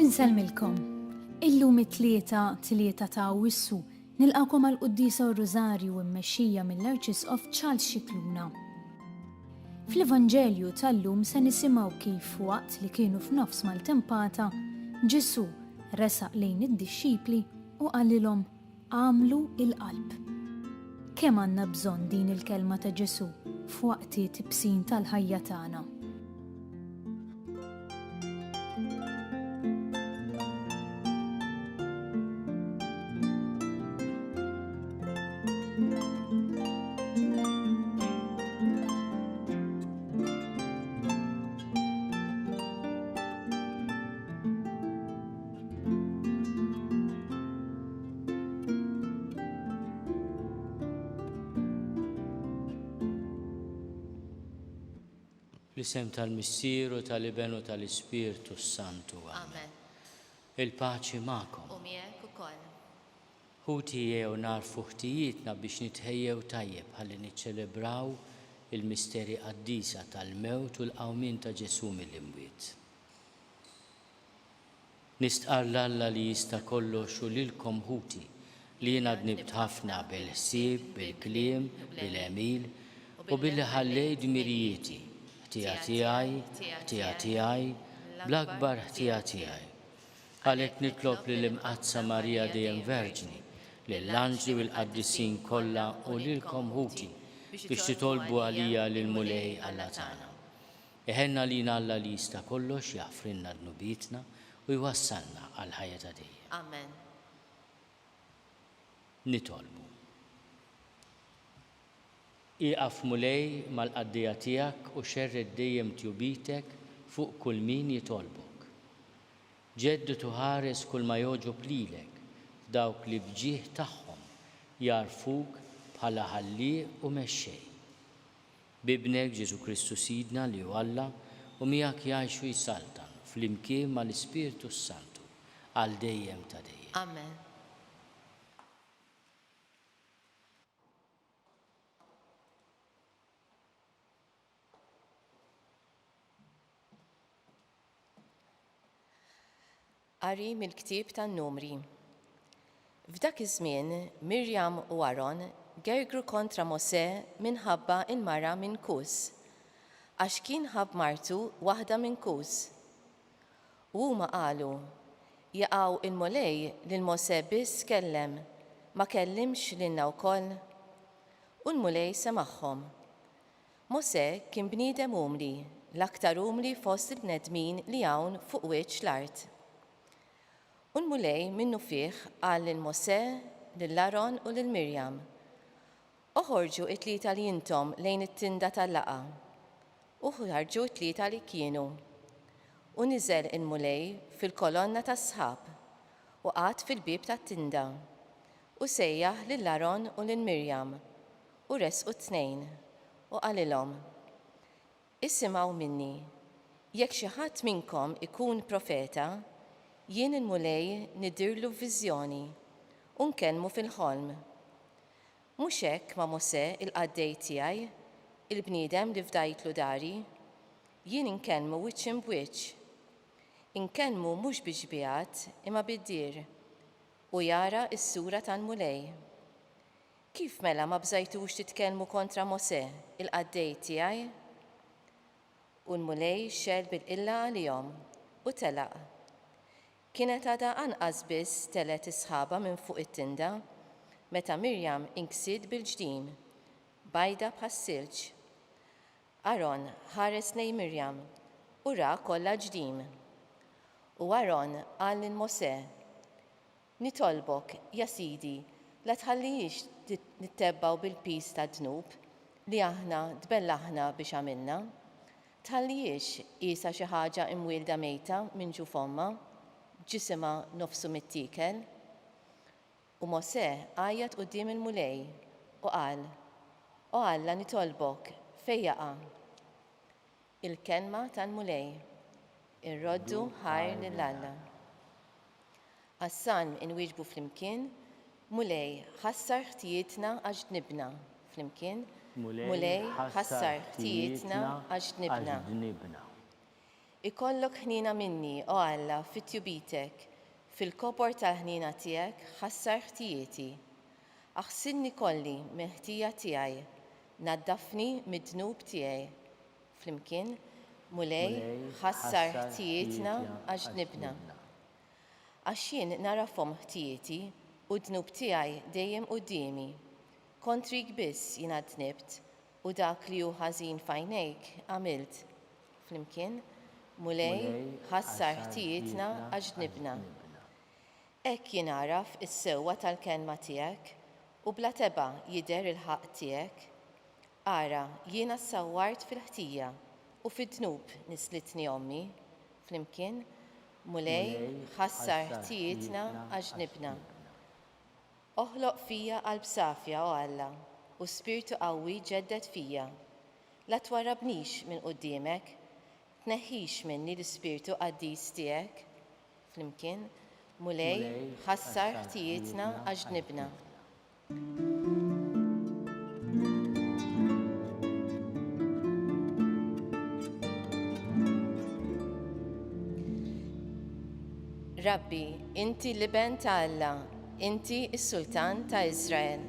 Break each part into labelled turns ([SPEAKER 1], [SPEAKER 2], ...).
[SPEAKER 1] Insellmilkom. Illum it-Tlieta, 3 ta' Awwissu, nilqagħkom għall-Quddiesa u r-Rużarju mmexxija mill-Arċisqof Charles Scicluna. Fl-Evanġelju tal-lum se nisimgħu kif waqt li kienu f'nofs maltempata, Ġesù resaq lejn id-dixxipli u qalilhom Agħmlu l-qalb. Kemm għandna bżonn din il-kelma ta' Ġesù f'waqtiet ibsin tal-ħajja tagħna.
[SPEAKER 2] Fl-isem tal-Missier u tal-Iben u tal-Ispirtu s-Santu. Amen. Il-paċi magħkom.
[SPEAKER 3] U miegħek ukoll.
[SPEAKER 2] Ħuti ejjew nagħrfu ħtijietna biex nitħejjew tajjeb ħalli niċċelebraw il-misteri qaddisa tal-mewt u l-qawmien ta' Ġesù mill-imwiet. Nistqarr 'l Alla li jista' kollox u lilkom ħuti, li jiena dnibt ħafna bil-ħsieb, bil-kliem, bil-għemil, u billi ħallejt dmirijieti, ħtija tiegħi, ħtija tiegħi, bl-akbar ħtija tiegħi. Għalhekk nitlob lill-Imqaddsa Marija dejjem Verġni, lill-anġli u l-qaddisin kollha u lilkom ħuti, biex titolbu għalija lill-Mulej Alla tagħna. Iħenn għalina Alla li jista' kollox, jaħfrilna dnubietna u jwassalna għall-ħajja ta' dejjem.
[SPEAKER 3] Amen.
[SPEAKER 2] Nitolbu. Ieqaf Mulej mal-qaddejja tiegħek u xerred dejjem tjubitek fuq kull min jitolbok. Ġedded u ħares kull ma jogħġob lilek f'dawk li b'ġieħ tagħhom jagħrfuk bħala Ħallieq u Mexxej. B'Ibnek, Ġesù Kristu Sidna, li hu Alla, u miegħek jgħix u jsaltan, flimkien mal-Ispirtu s-Santu, għal dejjem ta' dejjem.
[SPEAKER 3] Amen. Qari mill-Ktieb tan-Numri. F'dak iż-żmien Mirjam u Aron gergru kontra Mosè minħabba l-mara minn Kus, għax kien ħabb martu waħda minn Kus. U huma qalu, Jaqaw il-Mulej lil Mosè biss kellem, ma kellimx lilna wkoll? U l-Mulej semagħhom. Mosè kien bniedem umli, l-aktar umli fost il-bnedmin li hawn fuq wiċċ l-art. U l-Mulej minnufih qal lil Mosè, lil Aron u lil Mirjam, Oħorġu t-tlieta li intom lejn it-tinda tal-laqgħa. U ħarġu t-tlieta li kienu. U niżel il-Mulej fil-kolonna tas-sħab, u qagħad fil-bieb tat-tinda, u sejjaħ lil Aron u lil Mirjam, U resqu t-tnejn, u qalilhom, Isimgħu minni, jekk xi ħadd minnkom ikun profeta, jien il-Mulej nidhirlu f'viżjoni, u nkellmu fil-ħolm. Mhux hekk ma' Mosè il-qaddej tiegħi, il-bniedem li fdajtlu dari, jien inkellmu wiċċ imb'wiċċ. Inkellmu mhux bix-xbihat, imma bid-diehr, u jara s-sura tal-Mulej. Kif mela ma bżajtux titkellmu kontra Mosè, il-qaddej tiegħi? U l-Mulej xegħel bil-qilla għalihom, u telaq. Kienet għadha anqas biss telgħet is-sħaba minn fuq it-tinda, meta Mirjam inksiet bil-ġdim, bajda bħas-silġ. Aron ħares lejn Mirjam u ra kollha ġdim. U Aron qal lil Mosè, Nitolbok, ja Sidi, la tħallihiex nittebbgħu bil-piż tad-dnub li aħna tbellaħna biex għamilna. Tħallihiex qiesha xi ħaġa imwielda mejta minn ġuf ommha, b'ġisimha nofsu mittiekel. U Mosè għajjat quddiem il-Mulej u qal, O Alla nitolbok, fejjaqha! Il-Kelma tal-Mulej. Irroddu ħajr lil Alla. Għas-Salm inwieġbu flimkien, Mulej, ħassar ħtijietna għax dnibna. Flimkien, Mulej, ħassar ħtijietna għax dnibna. Ikollok ħniena minni, o Alla, fi tjubitek, fil-kobor tal-ħniena tiegħek ħassar ħtijieti. Aħsilni kolli mill-ħtija tiegħi, naddafni mid-dnub tiegħi. Flimkien, Mulej, ħassar ħtijietna għax dnibna. Għax jien nagħrafhom ħtijieti u d-dnub tiegħi dejjem quddiemi. Kontrik biss jiena dnibt, u dak li hu ħażin f'għajnejk għamilt. Flimkien, Mulej, ħassar ħtijietna għax dnibna. Hekk jingħaraf is-sewwa tal-kelma tiegħek, u bla tebgħa jidher il-ħaqq tiegħek. Ara, jiena ssawwart fil-ħtija, u fid-dnub nisslitni ommi. Flimkien, Mulej, ħassar ħtijietna għax dnibna. Oħloq fija qalb safja, o Alla, u spirtu qawwi ġedded fija. La twarrabnix minn quddiemek, tneħħix minni l-ispirtu qaddis tiegħek. Flimkien, Mulej, ħassar ħtijietna għax dnibna. Rabbi, inti l-Iben ta' Alla, inti s-Sultan ta' Iżrael.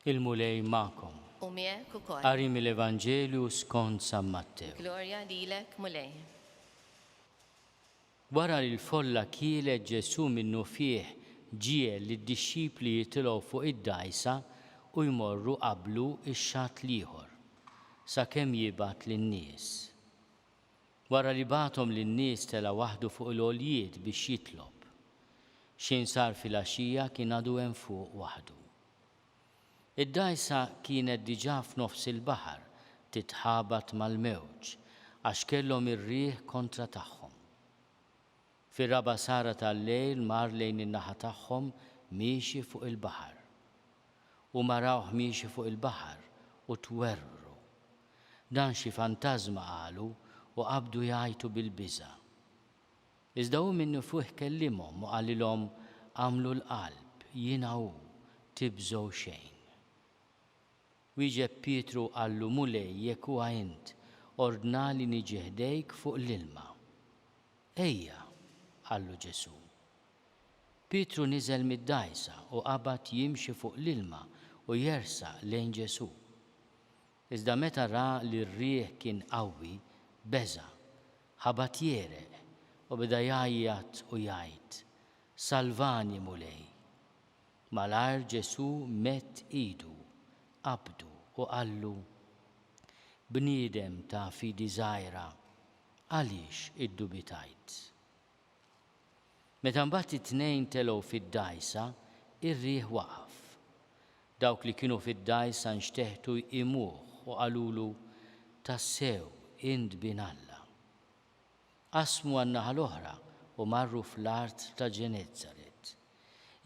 [SPEAKER 2] Il-Mulej magħkom.
[SPEAKER 3] U miegħek ukoll.
[SPEAKER 2] Qari mill-Evanġelju skont San Mattew.
[SPEAKER 3] Glorja lilek, Mulej.
[SPEAKER 2] Wara li l-folla kielet Ġesù minnufih ġiegħel lid-dixxipli jitilgħu fuq id-dgħajsa u jmorru qablu x-xatt l-ieħor, sakemm jibgħat lin-nies. Wara li bagħathom lin-nies tela' waħdu fuq il-għoljiet biex jitlob. X'ħin sar filgħaxija kien għadu hemm fuq waħdu. Id-dgħajsa kienet diġà f'nofs il-baħar titħabat mal-mewġ għax kellhom ir-riħ kontra tagħhom. Fir-raba' sara tal-lejl mar lejn in-naħa tagħhom miexi fuq il-baħar. Huma rawh miexi fuq il-baħar u twerwru. Dan xi fantażma qalu u qabdu jgħajtu bil-biża'. Iżda hu minnufih kellimhom u qalilhom, Agħmlu l-qalb, jiena hu, tibżgħu xejn. Wieġeb Pietru u qallu, Mulej, jekk huwa int, ordnali niġi ħdejk fuq l-ilma. Ejja, qallu Ġesù. Pietru niżel mid-dgħajsa u qabad jimxi fuq l-ilma u jersaq lejn Ġesù. Iżda meta ra li r-riħ kien qawwi, beża', ħabat jegħreq u beda jgħajjat u jgħid, Salvani, Mulej! Malajr Ġesù medd idu, qabdu u qallu, Bniedem ta' fidi żgħira, għaliex iddubitajt? Meta mbagħad it-tnejn telgħu fid-dgħajsa, ir-riħ waqaf. Dawk li kienu fid-dgħajsa nxteħtu jqimuh u qalulu, Tassew int Bin Alla. Qasmu għan-naħa l-oħra u marru fl-art ta' Ġenezaret.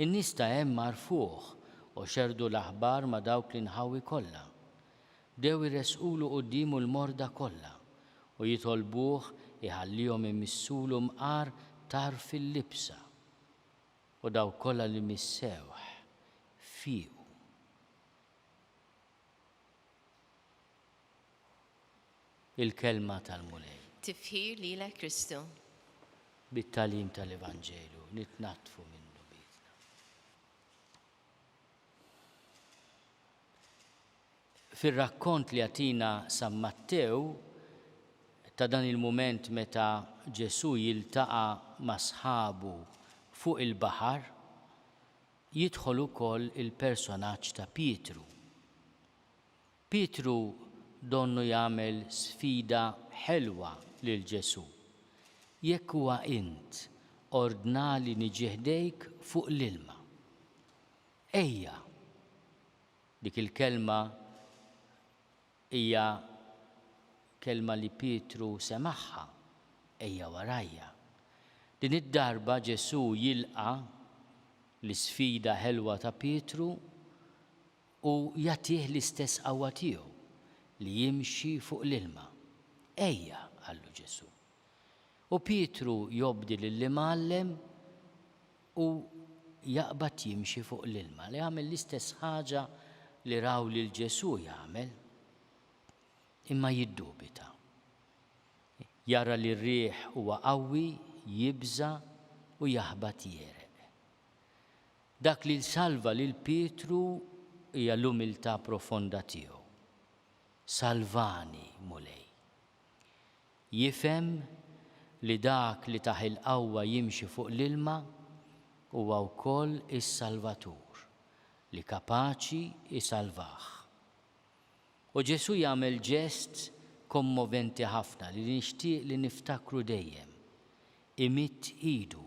[SPEAKER 2] In-nies ta' hemm għarfuh u xerrdu l-aħbar ma' dawk l-inħawi kollha. Bdew iressqulu quddiemu l-morda kollha u jitolbuh iħallihom imissulu mqar tarf il-libsa. U dawk kollha li missewh fiequ. Il-Kelma tal-Mulej.
[SPEAKER 3] Tifħir lilek Kristu.
[SPEAKER 2] Bit-tagħlim tal-Evanġelju nitnaddfu minn dnubietna. Fir-rakkont li jagħtina San Mattew ta' dan il-mument meta Ġesù jiltaqa' ma' sħabu fuq il-baħar, jidħol ukoll il-personaġġ ta' Pietru. Pietru donnu jagħmel sfida ħelwa lil Ġesù, Jekk huwa int, ordnali niġi ħdejk fuq l-ilma. Ejja! Dik il-kelma hija kelma li Pietru semagħha, Ejja warajja. Din id-darba Ġesù jilqa' l-isfida ħelwa ta' Pietru u jagħtih l-istess qawwa tiegħu li jimxi fuq l-ilma. Ejja, qallu Ġesù. U Pietru jobdi lill-Imgħallem u jaqbad jimxi fuq l-ilma, li jagħmel l-istess ħaġa li raw lil Ġesù jagħmel, imma jiddubita. Jara li r-riħ huwa qawwi, jibża' u jaħbat jegħreq. Dak li salva lil Pietru hija l-umiltà profonda tiegħu. Salvani, Mulej. Jifhem li dak li tah il-qawwa jimxi fuq l-ilma huwa wkoll is-Salvatur li kapaċi jsalvah. U Ġesù jagħmel ġest kommoventi ħafna li nixtieq li niftakru dejjem, imidd idu,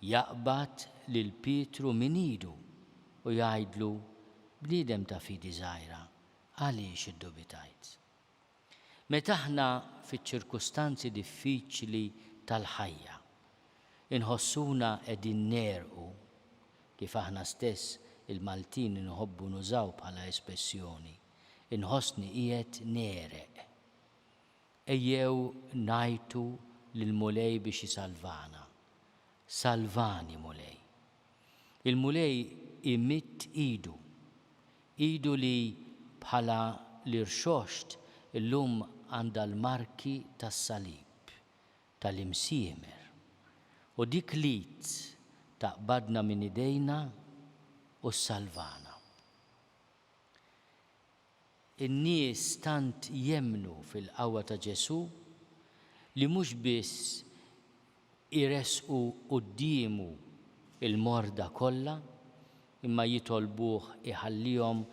[SPEAKER 2] jaqbad lil Pietru minn idu u jgħidlu, Bniedem ta' fidi żgħira, għaliex iddubitajt? Meta aħna fiċ-ċirkustanzi diffiċli tal-ħajja inħossuna qegħdin negħrqu, kif aħna stess il-Maltin inħobbu nużaw bħala espessjoni, inħossni qiegħed negħreq. Ejjew ngħajtu lill-Mulej biex isalvana. Salvani, Mulej. Il-Mulej imidd idu, idu li bħala l-irxoxt illum għandha l-marki tas-salib, tal-imsiemer. U dik l-id taqbadna minn idejna u ssalvana. In-nies tant jemmnu fil-qawwa ta' Ġesù li mhux biss iressqu quddiemu l-morda kollha imma jitolbuh iħallihom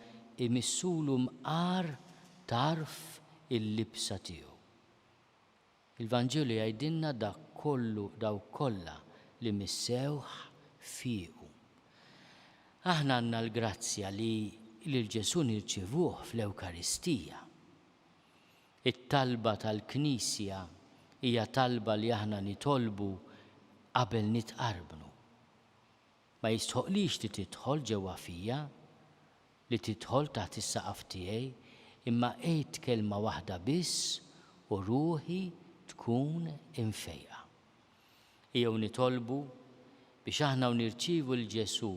[SPEAKER 2] imissulu mqar tarf il-libsa tiegħu. Il-Vanġelu jgħidilna dak kollu dawk kollha li missewh fiequ. Aħna għandna l-grazzja li lil Ġesù nirċievuh fl-Ewkaristija. It-talba tal-Knisja hija talba li aħna nitolbu qabel nitqarbnu. Ma jistħoqqlix li tidħol ġewwa fija, li tidħol taħt is-saqaf tiegħi, imma għid kelma waħda biss u ruħi tkun imfejqa. Ejjew nitolbu biex aħna u nirċievu 'l Ġesù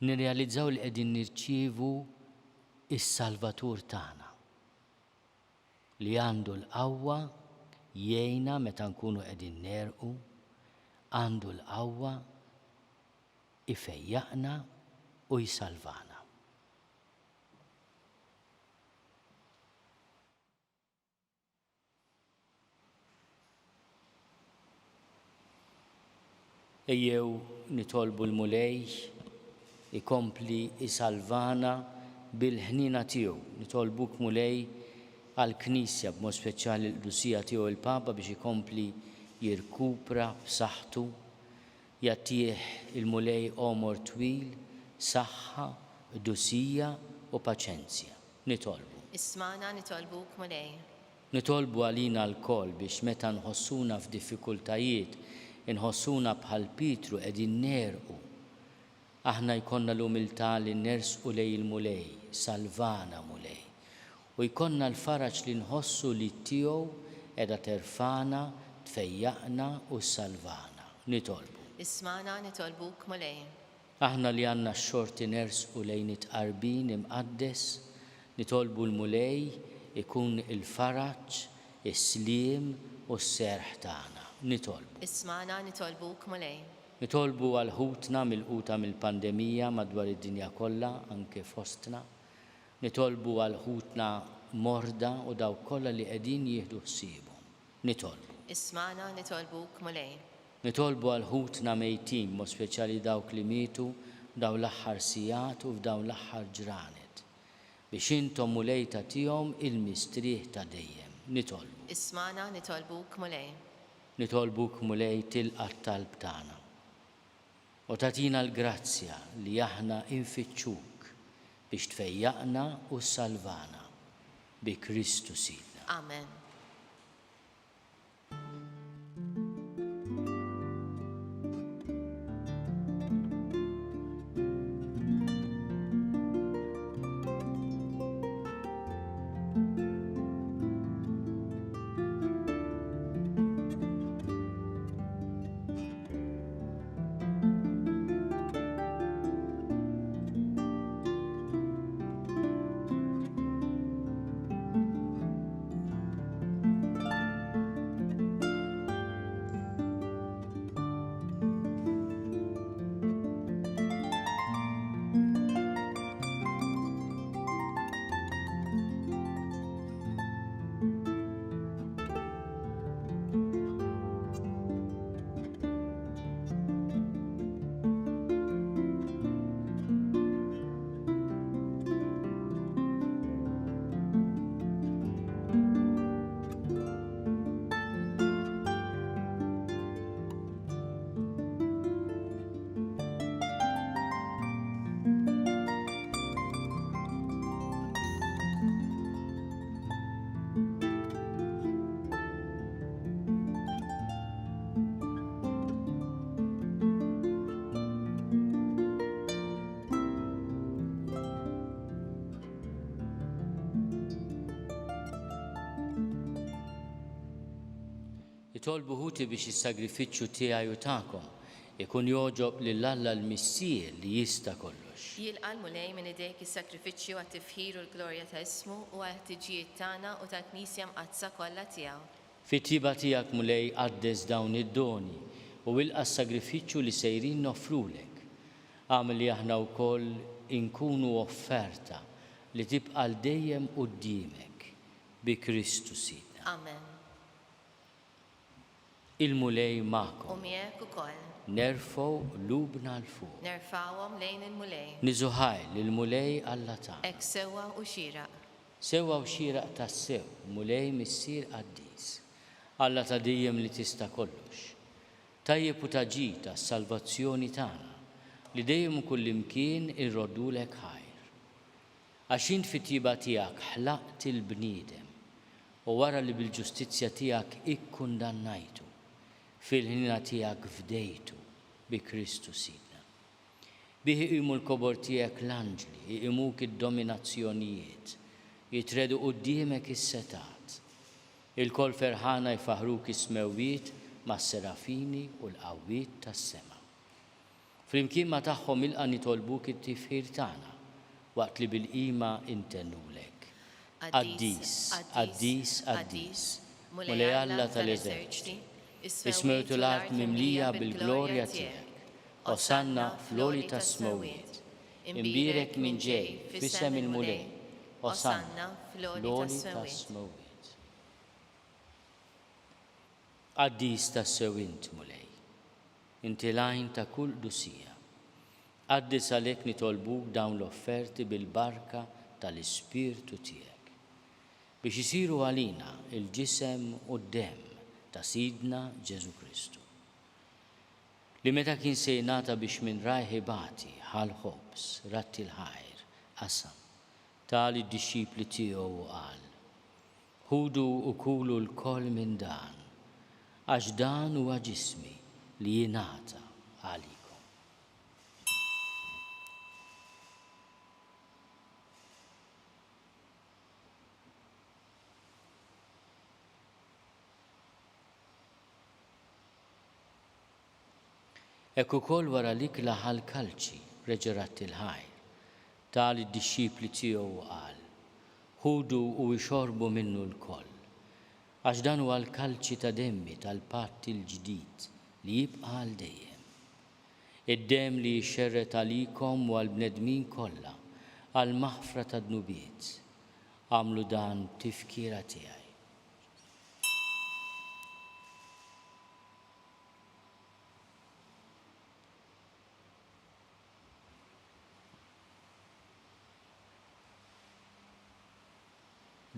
[SPEAKER 2] nirrealizzaw li qegħdin nirċievu s-Salvatur tagħna, li għandu l-qawwa jgħinna meta nkunu qegħdin negħrqu, għandu l-qawwa ifejjaqna u jsalvana. Ejjew nitolbu l-Mulej ikompli jsalvana bil-ħniena tiegħu. Nitolbuk Mulej għall-Knisja, b'mod speċjali l-Qdusija Tiegħu il-Papa biex ikompli jirkupra b'saħħtu. Jagħtih il-Mulej għomor twil, saħħa, qdusija u paċenzja. Nitolbu.
[SPEAKER 3] Ismagħna nitolbuk Mulej.
[SPEAKER 2] Nitolbu għalina lkoll biex meta nħossuna f'diffikultajiet, inħossuna bħal Pietru qegħdin negħrqu, aħna jkollna l-umiltà li nersqu lejn il-Mulej, Salvana, Mulej. U jkollna l-faraġ li nħossu l-id tiegħu qiegħda terfagħna, tfejjaqna u ssalvana. Nitolbu.
[SPEAKER 3] Ismagħna nitolbuk, Mulej.
[SPEAKER 2] Aħna li għandna x-xorti nersqu lejn it-tqarbin imqaddes, nitolbu l-Mulej ikun il-faraġ, is-sliem u s-serħ tagħna. Nitolbu.
[SPEAKER 3] Ismagħna nitolbuk, Mulej.
[SPEAKER 2] Nitolbu għal ħutna milquta mill-pandemija madwar id-dinja kollha, anke fostna. Nitolbu għal ħutna morda u dawk kollha li qegħdin jieħdu ħsiebhom. Nitolbu.
[SPEAKER 3] Ismagħna nitolbuk, Mulej.
[SPEAKER 2] Nitolbu għal ħutna mejtin, b'mod speċjali dawk li mietu f'dawn l-aħħar sigħat u f'dawn l-aħħar ġranet, biex intom Mulej tagħtihom il-mistrieħ ta' dejjem. Nitolbu.
[SPEAKER 3] Ismagħna nitolbuk, Mulej.
[SPEAKER 2] Nitolbuk Mulej tilqa' t-talb tagħna u tagħtina l-grazzja li aħna infittxuk biex tfejjaqna u ssalvana, bi Kristu Sidna.
[SPEAKER 3] Amen.
[SPEAKER 2] Itolbu ħuti biex is-sagrifiċċju tiegħi u tagħkom ikun jogħġob lil Alla l-Missier li jista' kollox.
[SPEAKER 3] Jilqa' l-Mulej minn idejk is-sagrifiċċju għat-tifħir u l-glorja ta' ismu u għall-ħtiġijiet tagħna u tal-Knisja Mqaddsa kollha tiegħu.
[SPEAKER 2] Fit-tjieba tiegħek, Mulej, qaddes dawn id-doni u ilqa' s-sagrifiċċju li sejrin noffrulek. Agħmel li aħna wkoll inkunu offerta li tibqa' għal dejjem quddiemek, bi Kristu Sidna.
[SPEAKER 3] Amen.
[SPEAKER 2] Il-Mulej magħkom.
[SPEAKER 3] U miegħek ukoll.
[SPEAKER 2] Nerfgħu qlubna 'l fuq.
[SPEAKER 3] Nerfgħuhom lejn il-Mulej.
[SPEAKER 2] Niżu ħajr lill-Mulej Alla tagħna.
[SPEAKER 3] Hekk sewwa u xieraq.
[SPEAKER 2] Sewwa u xieraq tassew, Mulej Missier qaddis, Alla ta' dejjem li tista' kollox. Tajjeb u ta' ġid għas-salvazzjoni tagħna, li dejjem u kullimkien irroddulek ħajr. Għax int fit-tjieba tiegħek ħlaqt il-bniedem, u wara li bil-ġustizzja tiegħek ikkundannajtu, fil-ħniena tiegħek fdejtu bi Kristu Sidna. Bih iqimu l-kobor tiegħek l-anġli, iqimuk id-dominazzjonijiet, jitregħdu quddiemek is-setgħat. Ilkoll ferħana jfaħħruk is-smewwiet mas-serafini u l-qawwiet tas-sema. Flimkien ma' tagħhom ilqa' nitolbuk it-tifħir tagħna, waqt li bil-qima intennulek, Qaddis, qaddis, qaddis, Mulej Alla tal-eżerċti, is-smewwiet u l-art mimlija bil-glorja tiegħek. Osanna fl-għoli tas-smewwiet. Imbierek min ġej f'isem il-Mulej. Osanna fl-għoli tas-smewwiet. Qaddis tassew int, Mulej. Inti l-għajn ta' kull qdusija. Qaddis għalhekk nitolbuk dawn l-offerti bil-barka tal-Ispirtu tiegħek, biex isiru għalina l-ġisem u d-demm ta' Sidna Ġesù Kristu, li meta kien se jingħata biex minn rajh ibati, ħa l-ħobż, radd il-ħajr, qasam, ta lid-dixxipli tiegħu u qal, Ħudu u kulu lkoll minn dan, għax dan huwa ġismi li jingħata għalikom. Hekk ukoll wara l-ikla ħa l-kalċi, reġa' radd il-ħajr, ta lid-dixxipli tiegħu u qal, Ħudu u ixorbu minnu lkoll, għax dan huwa l-kalċi ta' demmi tal-patt il-ġdid li jibqa' għal dejjem. Id-demm li jixxerred għalikom u għall-bnedmin kollha għall-maħfra tad-dnubiet. Agħmlu dan b'tifkira tiegħi.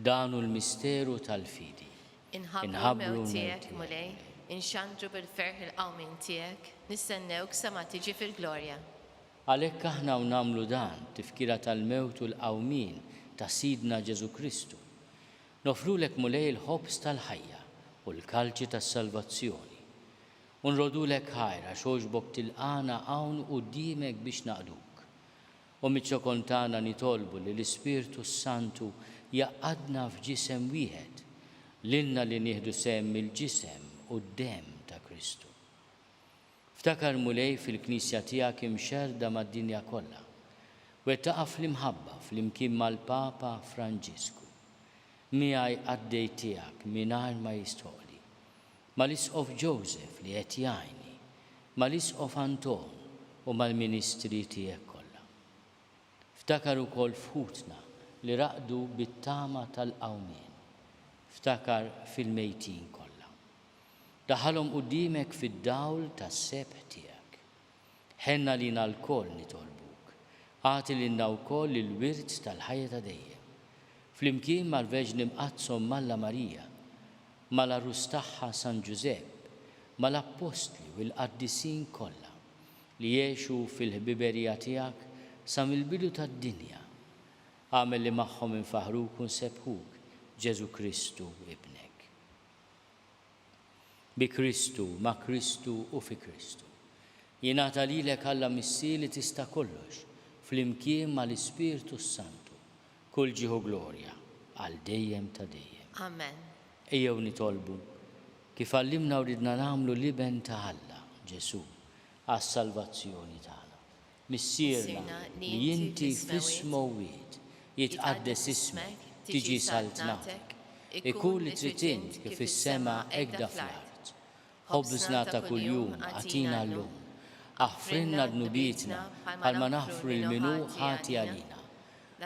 [SPEAKER 2] Dan hu l-misteru tal-fidi.
[SPEAKER 3] Inħabbru l-mewt tiegħek, Mulej, inxandru bil-ferħ il-qawmien tiegħek, nistennewk sa ma tiġi fil-glorja.
[SPEAKER 2] Għalhekk aħna u nagħmlu dan, tifkira tal-mewt u l-qawmien ta' Sidna Ġesù Kristu, noffrulek Mulej il-ħobż tal-ħajja u l-kalċi tas-salvazzjoni, U nrodulek ħajr għax għoġbok tilqagħna hawn quddiemek biex naqduk. U miċ-ċokon tagħna nitolbu li l-Ispirtu s-Santu jgħaqqadna f'ġisem wieħed, lilna li nieħdu sehem mill-ġisem u d-demm ta' Kristu. Ftakar, Mulej, fil-Knisja tiegħek imxerrda mad-dinja kollha. Wettaqha fl-imħabba flimkien mal-Papa Franġisku. Miegħi qaddej tiegħek mingħajr ma jistħoqqli. Mal-Isqof Joseph li qed jgħinni, mal-Isqof Anton u mal-ministri tiegħek kollha. Ftakar ukoll f'ħutna li raqdu bit-tama tal-qawmien. Ftakar fil-mejtin kollha. Daħħalhom quddiemek fid-dawl tas-sebħ tiegħek. Ħenn għalina lkoll nitolbuk. Agħti lilna wkoll il-wirt tal-ħajja ta' dejjem. Flimkien mal-Verġni Mqaddsa Omm Alla Marija, mal-għarus tagħha San Ġużepp, mal-Appostli u l-qaddisin kollha, li għexu fil-ħbiberija tiegħek sa mill-bidu tad-dinja. Agħmel li magħhom infaħħruk u nsebbħuk, Ġesù Kristu, Ibnek. Bi Kristu, ma' Kristu u fi Kristu. Jingħata lilek Alla Missier li tista' kollox, flimkien mal-Ispirtu s-Santu, kull ġieħ u glorja, għal dejjem ta' dejjem.
[SPEAKER 3] Amen.
[SPEAKER 2] Ejjew nitolbu. Kif għallimna u ridna nagħmlu l-Iben ta' Alla, Ġesù, għas-salvazzjoni tagħna. Missierna li inti fis-smewwiet, jitqaddes ismek, tiġi saltnatek, ikun li trid int kif fis-sema hekk fl-art. Ħobżna ta' kuljum agħtina llum. Aħfrilna dnubietna bħalma naħfru lil min hu ħati għalina.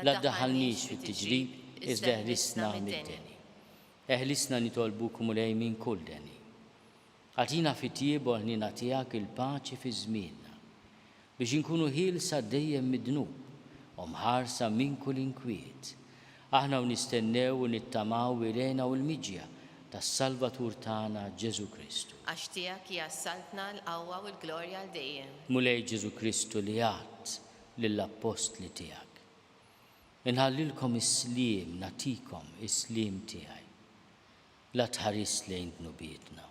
[SPEAKER 2] La ddaħħalniex fit-tiġrib, iżda eħlisna mid-deni. Eħlisna nitolbuk Mulej minn kull deni. Agħtina fit-tjieba u l-ħniena tiegħek il-paċi fi żmienna, biex inkunu ħielsa dejjem mid-dnub u mħarsa minn kull inkwiet, aħna u nistennew u nittamaw il-hena u l-miġja tas-Salvatur tagħna Ġesù Kristu.
[SPEAKER 3] Għax tiegħek hija s-saltna, l-qawwa u l-glorja għal dejjem.
[SPEAKER 2] Mulej Ġesù Kristu li għedt lill-appostli tiegħek, Inħallilkom is-sliem, nagħtikom is-sliem tiegħi. La tħarisx lejn dnubietna,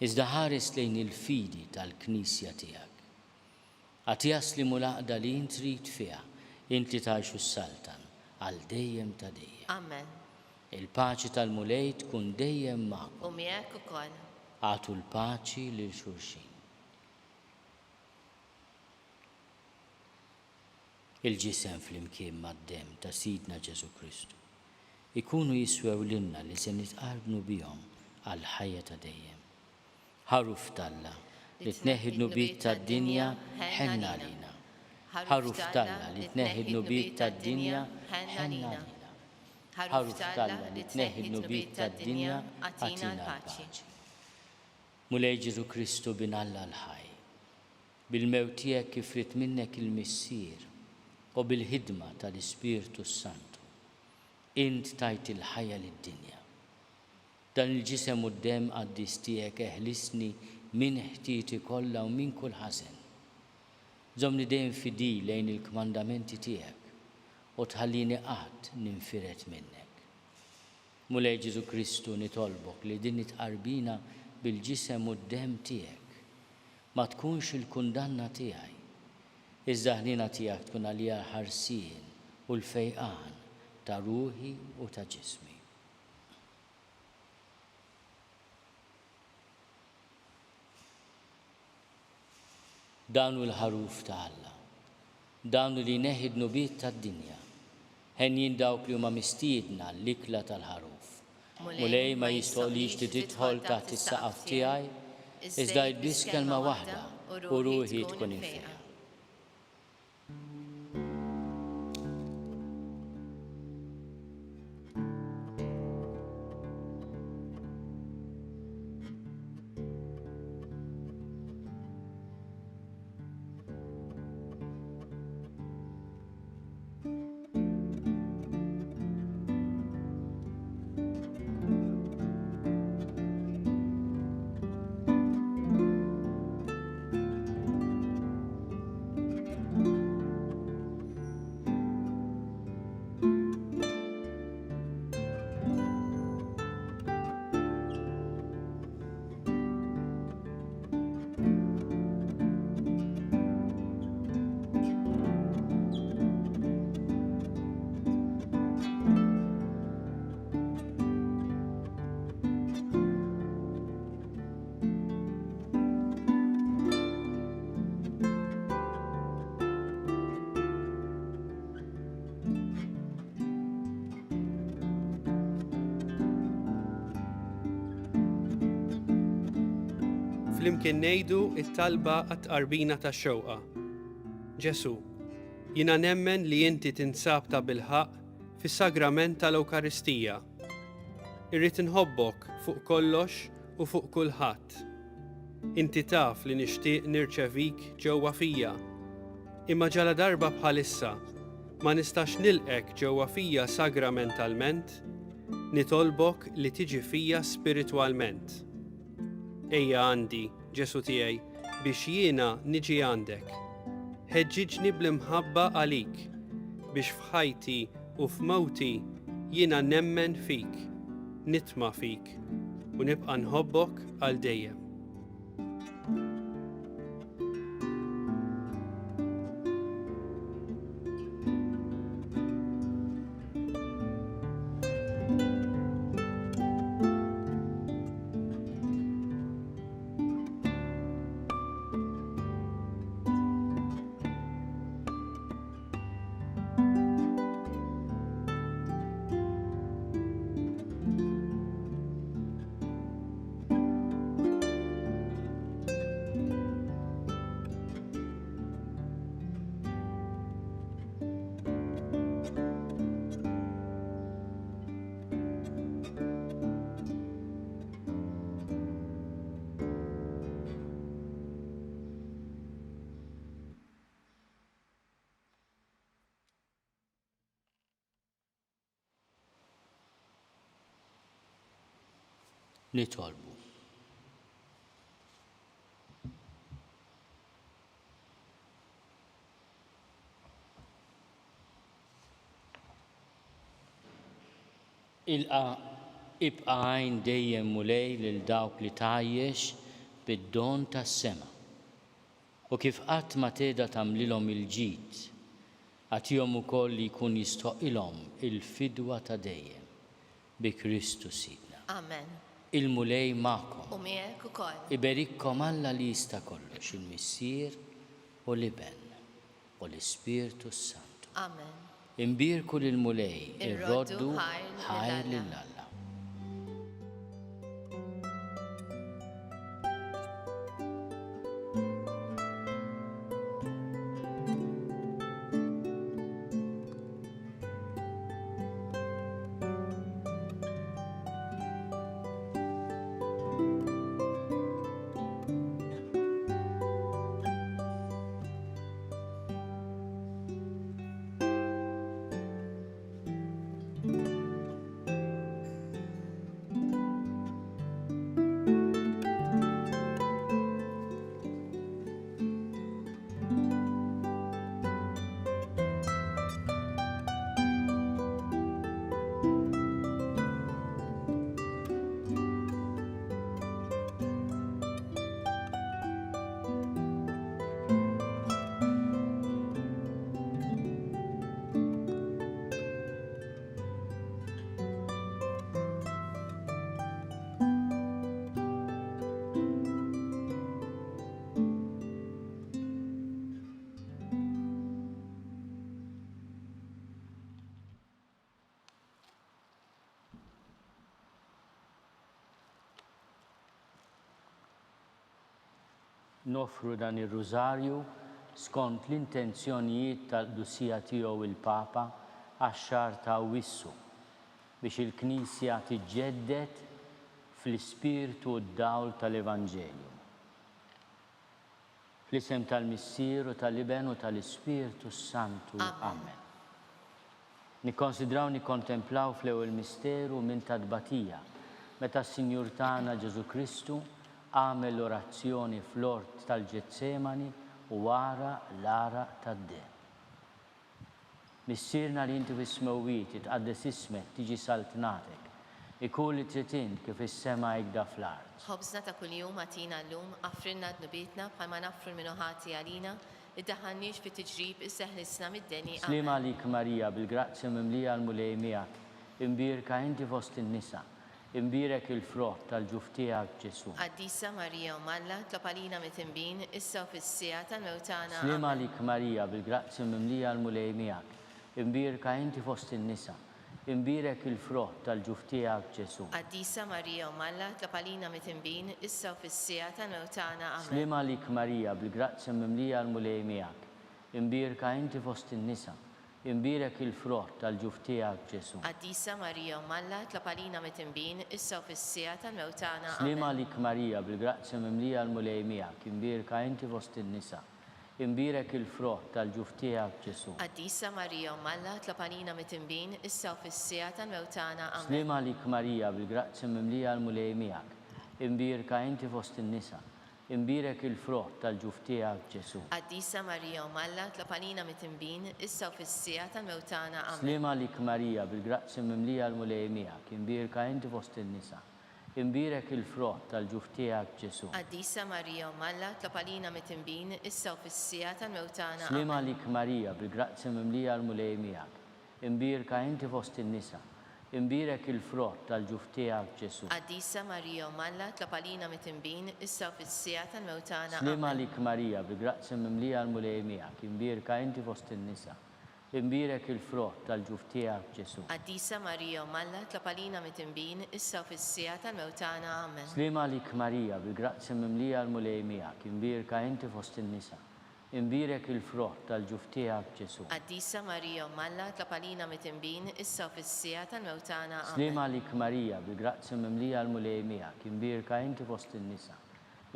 [SPEAKER 2] iżda ħares lejn il-fidi tal-Knisja tiegħek. Agħtiha s-sliem u l-għaqda li int trid fiha, int li tgħix u ssaltan għal dejjem ta' dejjem.
[SPEAKER 3] Amen.
[SPEAKER 2] Il-paċi tal-Mulej tkun dejjem magħkom.
[SPEAKER 3] U miegħek ukoll.
[SPEAKER 2] Agħtu l-paċi lil xulxin. Il-ġisem flimkien mad-demm ta' Sidna Ġesù Kristu jkunu jiswew lilna li se nitqarbnu bihom għall-ħajja ta' dejjem. Ħaruf t'Alla, li tneħħi d-dnubiet tad-dinja, ħenn għalina. Ħaruf t'Alla, li tneħħi d-dnubiet tad-dinja, ħenn għalina. Ħaruf t'Alla, li tneħħi d-dnubiet tad-dinja, agħtina l-paċi. Mulej Ġesù Kristu, Bin Alla l-ħaj, Bil-mewt tiegħek kif ried minnek il-Missier u bil-ħidma tal-Ispirtu s-Santu, int tajt il-ħajja lid-dinja. Dan il-Ġisem u d-Demm qaddis tiegħek eħlisni minn ħtieti kollha u minn kull ħażen. Żommni dejjem fidil lejn il-kmandamenti tiegħek u tħallini qatt ninfired minnek. Mulej Ġesù Kristu nitolbok li din it-tqarbina bil-Ġisem u d-Demm tiegħek ma tkunx il-kundanna tiegħi, iżda l-ħniena tiegħek tkun għalija l-ħarsien u l-fejqan ta' ruħi u ta' ġismi. Dan hu l-Ħaruf ta' Alla. Dan hu li jneħħi d-dnubiet tad-dinja. Henjin dawk li huma mistiedna għall-ikla tal-Ħaruf. Mulej, ma jistħoqlix li tidħol taħt is-saqaf tiegħi, iżda għid biss kelma waħda u ruħi tkun imfejqa.
[SPEAKER 4] Flimkien ngħidu t-talba għat-tqarbina tax-xewqa. Ġesù, jiena nemmen li inti tinsab tabilħaqq fis-sagrament tal-Ewkaristija. Irrid inħobbok fuq kollox u fuq kulħadd. Inti taf li nixtieq nirċevik ġewwa fija. Imma ġaladarba bħalissa ma nistax nilqgħek ġewwa fija sagramentalment, nitolbok li tiġi fija spiritwalment. Ejja għandi, Ġesù tiegħi, biex jiena niġi għandek. Ħeġġiġni bl-imħabba għalik, biex f'ħajti u f'mewti jiena nemmen fik, nitma' fik, u nibqa' nħobbok għal dejjem.
[SPEAKER 2] Nitolbu. Ilqa' ibqa' għin dejjem Mulej lil dawk li tgħajjex bid-don tas-sema. U kif qatt ma tedha tagħmlilhom il-ġid, agħtihom ukoll li jkun jistħoqqilhom il-fidwa ta' dejjem. Bi Kristu Sidna.
[SPEAKER 3] Amen.
[SPEAKER 2] Il-Mulej magħkom.
[SPEAKER 3] U miegħek ukoll.
[SPEAKER 2] Iberikkom Alla li jista' kollox, il-Missier u l-Iben u l-Ispirtu s-Santu.
[SPEAKER 3] Amen.
[SPEAKER 2] Inbierku lill-Mulej,
[SPEAKER 3] Irroddu
[SPEAKER 2] irroddu
[SPEAKER 3] ħajr
[SPEAKER 2] ħajr
[SPEAKER 3] lil
[SPEAKER 2] lil
[SPEAKER 3] Alla.
[SPEAKER 2] Alla. Noffru dan ir-Rużarju skont l-intenzjonijiet tal-Qdusija Tiegħu il-Papa għax-xahar ta' Awwissu, biex il-Knisja tiġġedded fl-ispirtu u d-dawl tal-Evanġelju. Fl-isem tal-Missier u tal-Iben u tal-Ispirtu s-Santu. Amen. Nikkonsidraw nikkontemplaw fl-ewwel misteru minn ta' tbatija, meta s-Sinjur tagħna Ġesù Kristu għamel l-orazzjoni fl-ort tal-Ġetsemani u għaraq l-għaraq tad-demm. Missierna li inti fis-smewwiet, jitqaddes ismek, tiġi saltnatek. Ikun li trid int kif fis-sema hekda fl-art.
[SPEAKER 3] Ħobżna ta' kuljum agħtina llum, aghfrilna dnubietna bħalma naghfru 'l min hu ħati għalina, iddaħħalniex fi tiġrib iżda ħlisna mid-deni.
[SPEAKER 2] Sliem
[SPEAKER 3] Amen.
[SPEAKER 2] għalik Marija, bil-grazzja mimlija l-Mulej miegħek, imbierka inti fost in-nisa, Imbierek il-frott tal-ġuf tiegħek, Ġesù.
[SPEAKER 3] Qaddisa Marija Omm Alla, tlob għalina mitinbin, issa u fis-siegħa tal-mewt tagħna.
[SPEAKER 2] Sliem
[SPEAKER 3] Amen.
[SPEAKER 2] għalik Marija, bil-grazzja mimlija l-Mulej miegħek, imbierka inti fost in-nisa, imbierek il-frott tal-ġuf tiegħek, Ġesù.
[SPEAKER 3] Qaddisa Marija Omm Alla, tlob għalina mitinbin, issa u fis-siegħa tal-mewt tagħna. Amen.
[SPEAKER 2] Sliem għalik Marija, bil-grazzja mimlija l-Mulej miegħek, imbierka inti fost in-nisa, Imbierek il-frott tal-ġuf tiegħek, Ġesù.
[SPEAKER 3] Qaddisa Marija Omm Alla, tlob għalina mitinbin, issa u fis-siegħa tal-mewt tagħna.
[SPEAKER 2] Sliem
[SPEAKER 3] Amen.
[SPEAKER 2] għalik Marija, bil-grazzja mimlija l-Mulej miegħek, imbierka inti fost in-nisa. Imbierek il-frott tal-ġuf tiegħek, Ġesù.
[SPEAKER 3] Qaddisa Marija Omm Alla, tlob għalina mitinbin, issa u fis-siegħa tal-mewt tagħna. Amen.
[SPEAKER 2] Sliem għalik Marija, bil-grazzja mimlija l-Mulej miegħek, imbierka inti fost in-nisa. Imbierek il-frott tal-ġuf tiegħek, Ġesù.
[SPEAKER 3] Qaddisa Marija Omm Alla, tlob għalina mitinbin, issa u fis-siegħa tal-mewt tagħna. Amen.
[SPEAKER 2] Sliem għalik Marija, bil-grazzja mimlija l-Mulej miegħek, imbierka inti fost in-nisa. Imbierek il-frott tal-ġuf tiegħek, Ġesù.
[SPEAKER 3] Qaddisa Marija Omm Alla, tlob għalina mitinbin, issa u fis-siegħa tal-mewt tagħna.
[SPEAKER 2] Sliem
[SPEAKER 3] Amen.
[SPEAKER 2] għalik Marija, bil-grazzja mimlija l-Mulej miegħek, Imbierka inti fost in-nisa. Imbierek il-frott tal-ġuf tiegħek, Ġesù.
[SPEAKER 3] Qaddisa Marija Omm Alla, tlob għalina mitinbin, issa u fis-siegħa tal-mewt tagħna.
[SPEAKER 2] Sliem
[SPEAKER 3] Amen.
[SPEAKER 2] għalik Marija, bil-grazzja mimlija l-Mulej miegħek, imbierka inti fost in-nisa. Imbierek il-frott tal-ġuf tiegħek, Ġesù.
[SPEAKER 3] Qaddisa Marija Omm Alla, tlob għalina mitinbin, issa u fis-siegħa tal-mewt tagħna. Amen.
[SPEAKER 2] Sliem għalik Marija, bil-grazzja mimlija l-Mulej miegħek, imbierka inti fost in-nisa. Imbierek il-frott tal-ġuf tiegħek, Ġesù.
[SPEAKER 3] Qaddisa Marija Omm Alla, tlob għalina mitinbin, issa u fis-siegħa tal-mewt tagħna.
[SPEAKER 2] Sliem
[SPEAKER 3] Amen.
[SPEAKER 2] għalik Marija, bil-grazzja mimlija l-Mulej miegħek, imbierka inti fost in-nisa.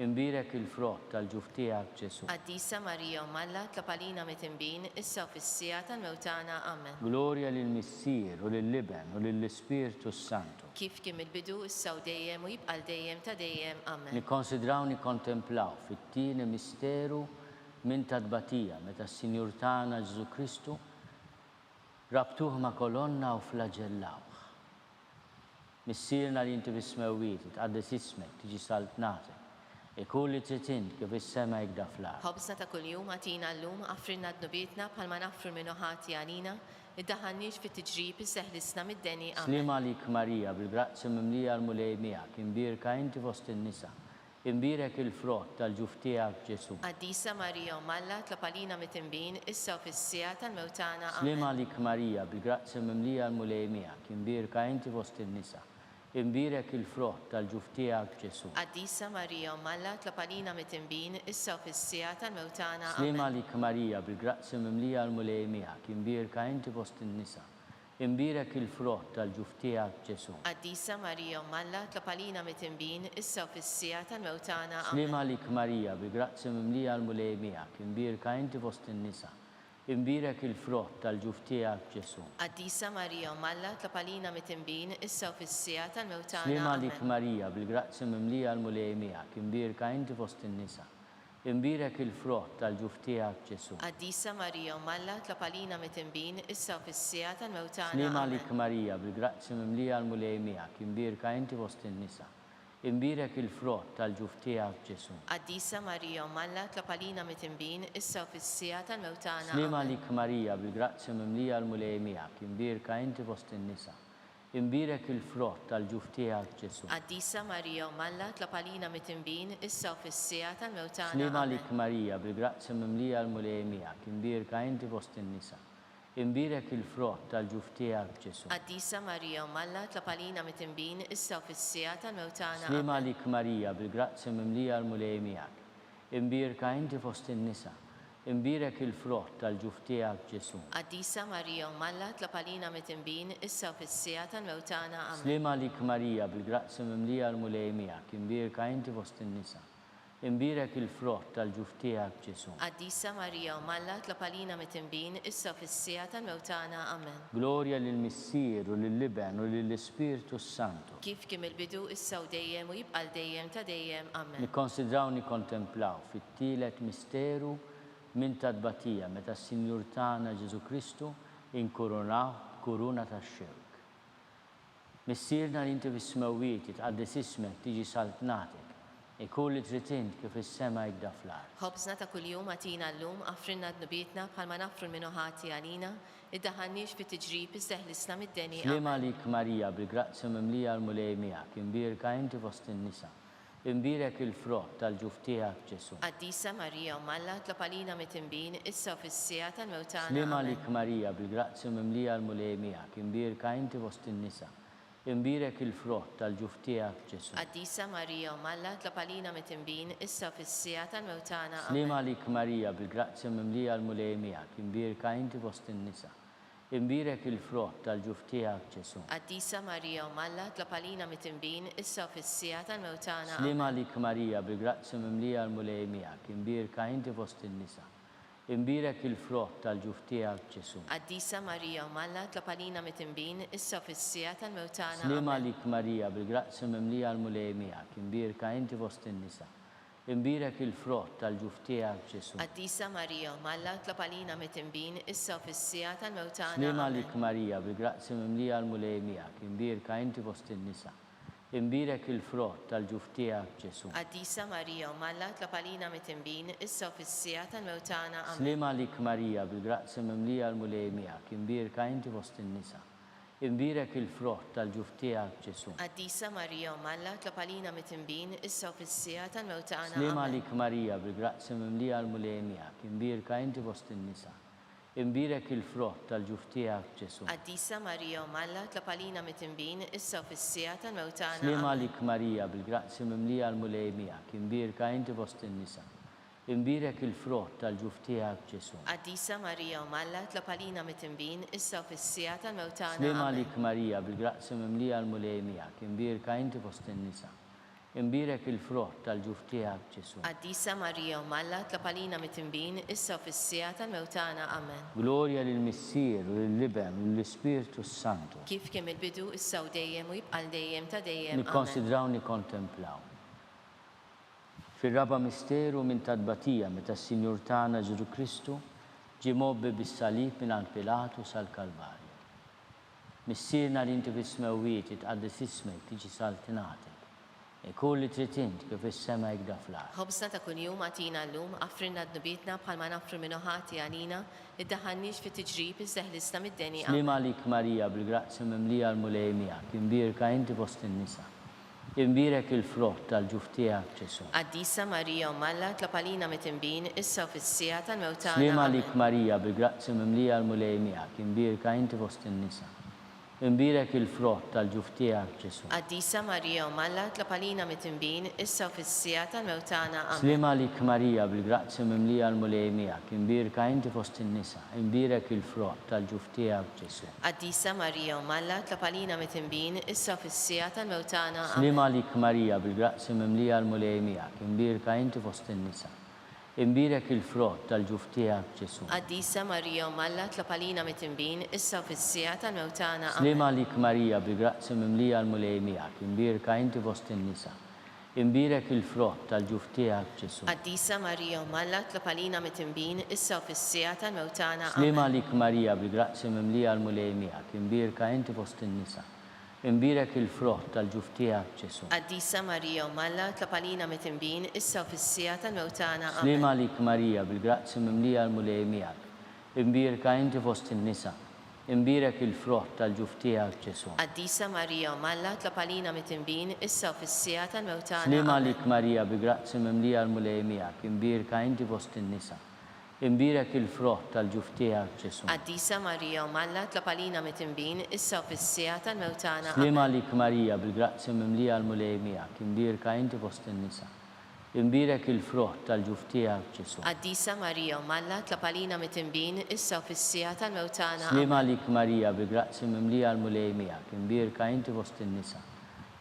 [SPEAKER 2] Imbierek il-frott tal-ġuf tiegħek, Ġesù.
[SPEAKER 3] Qaddisa Marija Omm Alla, tlob għalina mitinbin, issa u fis-siegħa tal-mewt tagħna. Amen.
[SPEAKER 2] Glorja lill-Missier, u lill-Iben, u lill-Ispirtu s-Santu.
[SPEAKER 3] Kif kien mill-bidu, issa u dejjem, u jibqa' għal dejjem ta' dejjem. Amen.
[SPEAKER 2] Nikkonsidraw nikkontemplaw fit-tieni misteru minn ta' tbatija meta s-Sinjur tagħna Ġesù Kristu rabtuh ma' kolonna u flaġellawh. Missierna li inti fis-smewwiet, jitqaddes ismek, tiġi saltnatek. Ikun li trid int, kif fis-sema hekk fl-art.
[SPEAKER 3] Ħobżna ta' kuljum agħtina llum, aghfrilna dnubietna bħalma naghfru 'l min hu ħati għalina, iddaħħalniex fit-tiġrib iżda eħlisna mid-deni. Amen.
[SPEAKER 2] Sliem għalik Marija, bil-grazzja mimlija l-Mulej miegħek, imbierka inti fost in-nisa, Imbierek il-frott tal-ġuf tiegħek, Ġesù.
[SPEAKER 3] Qaddisa Marija Omm Alla, tlob għalina mitinbin, issa u fis-siegħa tal-mewt tagħna.
[SPEAKER 2] Sliem
[SPEAKER 3] Amen.
[SPEAKER 2] għalik Marija, bil-grazzja mimlija l-Mulej miegħek, imbierka inti fost in-nisa, imbierek il-frott tal-ġuf tiegħek, Ġesù.
[SPEAKER 3] Qaddisa Marija Omm Alla, tlob għalina mitinbin, issa u fis-siegħa tal-mewt tagħna.
[SPEAKER 2] Sliem
[SPEAKER 3] Amen.
[SPEAKER 2] għalik Marija, bil-grazzja mimlija l-Mulej miegħek, imbierka inti fost in-nisa, Imbierek il-frott tal-ġuf tiegħek, Ġesù.
[SPEAKER 3] Qaddisa Marija Omm Alla, tlob għalina mitinbin, issa u fis-siegħa tal-mewt tagħna.
[SPEAKER 2] Sliem
[SPEAKER 3] Amen.
[SPEAKER 2] għalik Marija, bil-grazzja mimlija l-Mulej miegħek, imbierka inti fost in-nisa, imbierek il-frott tal-ġuf tiegħek, Ġesù.
[SPEAKER 3] Qaddisa Marija Omm Alla, tlob għalina mitinbin, issa u fis-siegħa tal-mewt tagħna.
[SPEAKER 2] Sliem għalik
[SPEAKER 3] Amen.
[SPEAKER 2] Marija, bil-grazzja mimlija l-Mulej miegħek, imbierka inti fost in-nisa, Imbierek il-frott tal-ġuf tiegħek, Ġesù.
[SPEAKER 3] Qaddisa Marija Omm Alla, tlob għalina mitinbin, issa u fis-siegħa tal-mewt tagħna.
[SPEAKER 2] Sliem
[SPEAKER 3] Amen.
[SPEAKER 2] għalik Marija, bil-grazzja mimlija l-Mulej miegħek, imbierka inti fost in-nisa. Imbierek il-frott tal-ġuf tiegħek, Ġesù.
[SPEAKER 3] Qaddisa Marija Omm Alla, tlob għalina mitinbin, issa u fis-siegħa tal-mewt tagħna.
[SPEAKER 2] Sliem
[SPEAKER 3] Amen.
[SPEAKER 2] għalik Marija, bil-grazzja mimlija l-Mulej miegħek, imbierka inti fost in-nisa. Imbierek il-frott tal-ġuf tiegħek, Ġesù.
[SPEAKER 3] Qaddisa Marija Omm Alla, tlob għalina mitinbin, issa u fis-siegħa tal-mewt tagħna.
[SPEAKER 2] Sliem
[SPEAKER 3] Amen.
[SPEAKER 2] għalik Marija, bil-grazzja mimlija l-Mulej miegħek, imbierka inti fost in-nisa. Imbierek il-frott tal-ġuf tiegħek, Ġesù.
[SPEAKER 3] Qaddisa Marija Omm Alla, tlob għalina mitinbin, issa u fis-siegħa tal-mewt tagħna.
[SPEAKER 2] Sliem
[SPEAKER 3] Amen.
[SPEAKER 2] għalik Marija, bil-grazzja mimlija l-Mulej miegħek. Imbierka inti fost in-nisa. Imbierek il-frott tal-ġuf tiegħek, Ġesù.
[SPEAKER 3] Qaddisa Marija Omm Alla, tlob għalina mitinbin, issa u fis-siegħa tal-mewt tagħna. Amen.
[SPEAKER 2] Sliem għalik Marija, bil-grazzja mimlija l-Mulej miegħek, imbierka inti fost in-nisa. Imbierek il-frott tal-ġuf tiegħek, Ġesù.
[SPEAKER 3] Qaddisa Marija Omm Alla, tlob għalina mitinbin, issa u fis-siegħa tal-mewt tagħna. Amen.
[SPEAKER 2] Glorja lill-Missier u lill-Iben u lill-Ispirtu s-Santu.
[SPEAKER 3] Kif kien mill-bidu, issa u dejjem, u jibqa' għal dejjem ta' dejjem. Amen.
[SPEAKER 2] Nikkonsidraw nikkontemplaw fit-tielet misteru minn ta' tbatija meta s-Sinjur tagħna Ġesù Kristu inkurunah b'kuruna tax-xewk. Missierna li inti fis-smewwiet, jitqaddes ismek, tiġi saltnatek. Ikun li trid int kif fis-sema hekk fl-art.
[SPEAKER 3] Ħobżna ta' kuljum agħtina llum, aghfrilna dnubietna bħalma naghfru 'l min hu ħati għalina, iddaħħalniex fit-tiġrib iżda eħlisna mid-deni.
[SPEAKER 2] Sliem
[SPEAKER 3] Amen.
[SPEAKER 2] għalik Marija, bil-grazzja mimlija l-Mulej miegħek, imbierka inti fost in-nisa. Imbierek il-frott tal-ġuf tiegħek, Ġesù.
[SPEAKER 3] Qaddisa Marija Omm Alla, tlob għalina mitinbin, issa u fis-siegħa tal-mewt tagħna.
[SPEAKER 2] Sliem
[SPEAKER 3] Amen.
[SPEAKER 2] għalik Marija, bil-grazzja mimlija l-Mulej miegħek, imbierka inti fost in-nisa. Imbierek il-frott tal-ġuf tiegħek, Ġesù.
[SPEAKER 3] Qaddisa Marija Omm Alla, tlob għalina mitinbin, issa u fis-siegħa tal-mewt tagħna.
[SPEAKER 2] Sliem
[SPEAKER 3] Amen.
[SPEAKER 2] għalik Marija, bil-grazzja mimlija l-Mulej miegħek, imbierka inti fost in-nisa. Imbierek il-frott tal-ġuf tiegħek, Ġesù.
[SPEAKER 3] Qaddisa Marija Omm Alla, tlob għalina mitinbin, issa u fis-siegħa tal-mewt tagħna.
[SPEAKER 2] Sliem
[SPEAKER 3] Amen.
[SPEAKER 2] għalik Marija, bil-grazzja mimlija l-Mulej miegħek, imbierka inti fost in-nisa. Imbierek il-frott tal-ġuf tiegħek, Ġesù.
[SPEAKER 3] Qaddisa Marija Omm Alla, tlob għalina mitinbin, issa u fis-siegħa tal-mewt tagħna.
[SPEAKER 2] Sliem
[SPEAKER 3] Amen.
[SPEAKER 2] għalik Marija, bil-grazzja mimlija l-Mulej miegħek, imbierka inti fost in-nisa. Imbierek il-frott tal-ġuf tiegħek, Ġesù.
[SPEAKER 3] Qaddisa Marija Omm Alla, tlob għalina mitinbin, issa u fis-siegħa tal-mewt tagħna.
[SPEAKER 2] Sliem
[SPEAKER 3] Amen.
[SPEAKER 2] għalik Marija, bil-grazzja mimlija l-Mulej miegħek, imbierka inti fost in-nisa. Imbierek il-frott tal-ġuf tiegħek, Ġesù.
[SPEAKER 3] Qaddisa Marija Omm Alla, tlob għalina mitinbin, issa u fis-siegħa tal-mewt tagħna. Amen.
[SPEAKER 2] Sliem għalik Marija, bil-grazzja mimlija l-Mulej miegħek, imbierka inti fost in-nisa. Imbierek il-frott tal-ġuf tiegħek, Ġesù.
[SPEAKER 3] Qaddisa Marija Omm Alla, tlob għalina mitinbin, issa u fis-siegħa tal-mewt tagħna.
[SPEAKER 2] Sliem
[SPEAKER 3] Amen.
[SPEAKER 2] għalik Marija, bil-grazzja mimlija l-Mulej miegħek, imbierka inti fost in-nisa. Imbierek il-frott tal-ġuf tiegħek, Ġesù.
[SPEAKER 3] Qaddisa Marija Omm Alla, tlob għalina mitinbin, issa u fis-siegħa tal-mewt tagħna.
[SPEAKER 2] Sliem
[SPEAKER 3] Amen.
[SPEAKER 2] għalik Marija, bil-grazzja mimlija l-Mulej miegħek, imbierka inti fost in-nisa. Imbierek il-frott tal-ġuf tiegħek, Ġesù.
[SPEAKER 3] Qaddisa Marija Omm Alla, tlob għalina mitinbin, issa u fis-siegħa tal-mewt tagħna.
[SPEAKER 2] Sliem
[SPEAKER 3] Amen.
[SPEAKER 2] għalik Marija, bil-grazzja mimlija l-Mulej miegħek, imbierka inti fost in-nisa. Imbierek il-frott tal-ġuf tiegħek, Ġesù.
[SPEAKER 3] Qaddisa Marija Omm Alla, tlob għalina mitinbin, issa u fis-siegħa tal-mewt tagħna. Amen.
[SPEAKER 2] Glorja lill-Missier, u lill-Iben, u lill-Ispirtu s-Santu.
[SPEAKER 3] Kif kien mill-bidu, issa u dejjem, u jibqa' għal dejjem ta' dejjem. Amen.
[SPEAKER 2] Nikkonsidraw nikkontemplaw. Fir-raba' misteru minn ta' tbatija meta s-Sinjur tagħna Ġesù Kristu ġie mgħobbi bis-salib mingħand Pilatu sal-Kalvarju. Missierna li inti fis-smewwiet, jitqaddes ismek, tiġi saltnatek. Ikun li trid int, kif fis-sema hekk da fl-art.
[SPEAKER 3] Ħobżna ta' kuljum agħtina llum, aghfrilna dnubietna bħalma naghfru min hu ħati għalina, iddaħħalniex fit-tiġrib iżda eħlisna mid-deni.
[SPEAKER 2] Sliem
[SPEAKER 3] Amen.
[SPEAKER 2] għalik Marija, bil-grazzja mimlija l-Mulej miegħek, imbierka inti fost in-nisa. Imbierek il-frott tal-ġuf tiegħek, Ġesù.
[SPEAKER 3] Qaddisa Marija Omm Alla, tlob għalina mitinbin, issa u fis-siegħa tal-mewt tagħna.
[SPEAKER 2] Sliem
[SPEAKER 3] Amen.
[SPEAKER 2] għalik Marija, bil-grazzja mimlija l-Mulej miegħek, imbierka inti fost in-nisa. Imbierek il-frott tal-ġuf tiegħek, Ġesù.
[SPEAKER 3] Qaddisa Marija Omm Alla, tlob għalina mitinbin, issa u fis-siegħa tal-mewt tagħna. Amen.
[SPEAKER 2] Sliem għalik Marija, bil-grazzja mimlija l-Mulej miegħek, imbierka inti fost in-nisa, imbierek il-frott tal-ġuf tiegħek, Ġesù.
[SPEAKER 3] Qaddisa Marija Omm Alla, tlob għalina mitinbin, issa u fis-siegħa tal-mewt tagħna.
[SPEAKER 2] Sliem
[SPEAKER 3] Amen.
[SPEAKER 2] għalik Marija, bil-grazzja mimlija l-Mulej miegħek, imbierka inti fost in-nisa. Imbierek il-frott tal-ġuf tiegħek, Ġesù.
[SPEAKER 3] Qaddisa Marija Omm Alla, tlob għalina mitinbin, issa u fis-siegħa tal-mewt tagħna.
[SPEAKER 2] Sliem
[SPEAKER 3] Amen.
[SPEAKER 2] għalik Marija, bil-grazzja mimlija l-Mulej miegħek, imbierka inti fost in-nisa. Imbierek il-frott tal-ġuf tiegħek, Ġesù.
[SPEAKER 3] Qaddisa Marija Omm Alla, tlob għalina mitinbin, issa u fis-siegħa tal-mewt tagħna.
[SPEAKER 2] Sliem
[SPEAKER 3] Amen.
[SPEAKER 2] għalik Marija, bil-grazzja mimlija l-Mulej miegħek, imbierka inti fost in-nisa. Imbierek il-frott tal-ġuf tiegħek, Ġesù.
[SPEAKER 3] Qaddisa Marija Omm Alla, tlob għalina mitinbin, issa u fis-siegħa tal-mewt tagħna.
[SPEAKER 2] Sliem
[SPEAKER 3] Amen.
[SPEAKER 2] għalik Marija, bil-grazzja mimlija l-Mulej miegħek, imbierka inti fost in-nisa. Imbierek il-frott tal-ġuf tiegħek, Ġesù.
[SPEAKER 3] Qaddisa Marija Omm Alla, tlob għalina mitinbin, issa u fis-siegħa tal-mewt tagħna.
[SPEAKER 2] Sliem
[SPEAKER 3] Amen.
[SPEAKER 2] għalik Marija, bi grazzja mimlija l-Mulej miegħek, imbierka inti fost in-nisa. Imbierek il-frott tal-ġuf tiegħek, Ġesù.
[SPEAKER 3] Qaddisa Marija Omm Alla, tlob għalina mitinbin, issa u fis-siegħa tal-mewt tagħna.
[SPEAKER 2] Sliem
[SPEAKER 3] Amen.
[SPEAKER 2] għalik Marija, bil-grazzja mimlija l-Mulej miegħek, imbierka inti fost in-nisa. Imbierek il-frott tal-ġuf tiegħek, Ġesù.
[SPEAKER 3] Qaddisa Marija Omm Alla, tlob għalina mitinbin, issa u fis-siegħa tal-mewt tagħna.
[SPEAKER 2] Sliem
[SPEAKER 3] Amen.
[SPEAKER 2] għalik Marija, bi grazzja mimlija l-Mulej miegħek, imbierka inti fost in-nisa.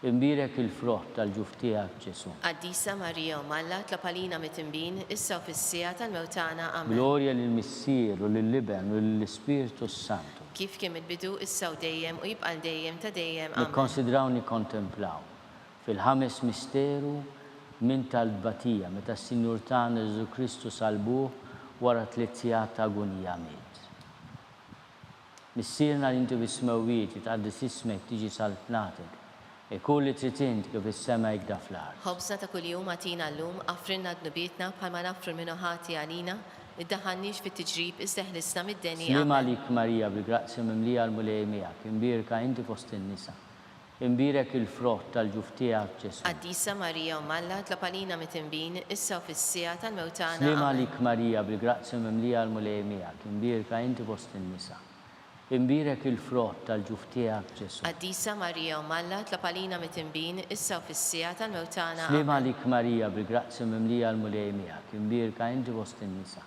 [SPEAKER 2] Imbierek il-frott tal-ġuf tiegħek, Ġesù.
[SPEAKER 3] Qaddisa Marija Omm Alla, tlob għalina mitinbin, issa u fis-siegħa tal-mewt tagħna. Amen.
[SPEAKER 2] Glorja lill-Missier u lill-Iben u lill-Ispirtu s-Santu.
[SPEAKER 3] Kif kien mill-bidu, issa u dejjem, u jibqa' għal dejjem ta' dejjem. Amen.
[SPEAKER 2] Nikkonsidraw nikkontemplaw. Fil-ħames misteru minn tal-tbatija, meta s-Sinjur tagħna Ġesù Kristu salbuh wara tliet sigħat ta' agunija miet. Missierna li inti fis-smewwiet, jitqaddes ismek, tiġi saltnatek. Ikun li trid int kif fis-sema hekk da fl-art.
[SPEAKER 3] Ħobżna ta' kuljum agħtina llum, aghfrilna dnubietna bħalma naghfru 'l min hu ħati għalina, iddaħħalniex fit-tiġrib iżda eħlisna mid-deni.
[SPEAKER 2] Sliem
[SPEAKER 3] Amen.
[SPEAKER 2] għalik Marija, bil-grazzja mimlija l-Mulej miegħek, imbierka inti fost in-nisa. Imbierek il-frott tal-ġuf tiegħek, Ġesù.
[SPEAKER 3] Qaddisa Marija Omm Alla, tlob għalina mitinbin, issa u fis-siegħa tal-mewt tagħna.
[SPEAKER 2] Sliem
[SPEAKER 3] Amen.
[SPEAKER 2] għalik Marija, bil-grazzja mimlija l-Mulej miegħek, imbierka inti fost in-nisa. Imbierek il-frott tal-ġuf tiegħek, Ġesù.
[SPEAKER 3] Qaddisa Marija Omm Alla, tlob għalina mitinbin, issa u fis-siegħa tal-mewt tagħna.
[SPEAKER 2] Sliem
[SPEAKER 3] Amen.
[SPEAKER 2] għalik Marija, bil-grazzja mimlija l-Mulej miegħek, imbierka inti fost in-nisa.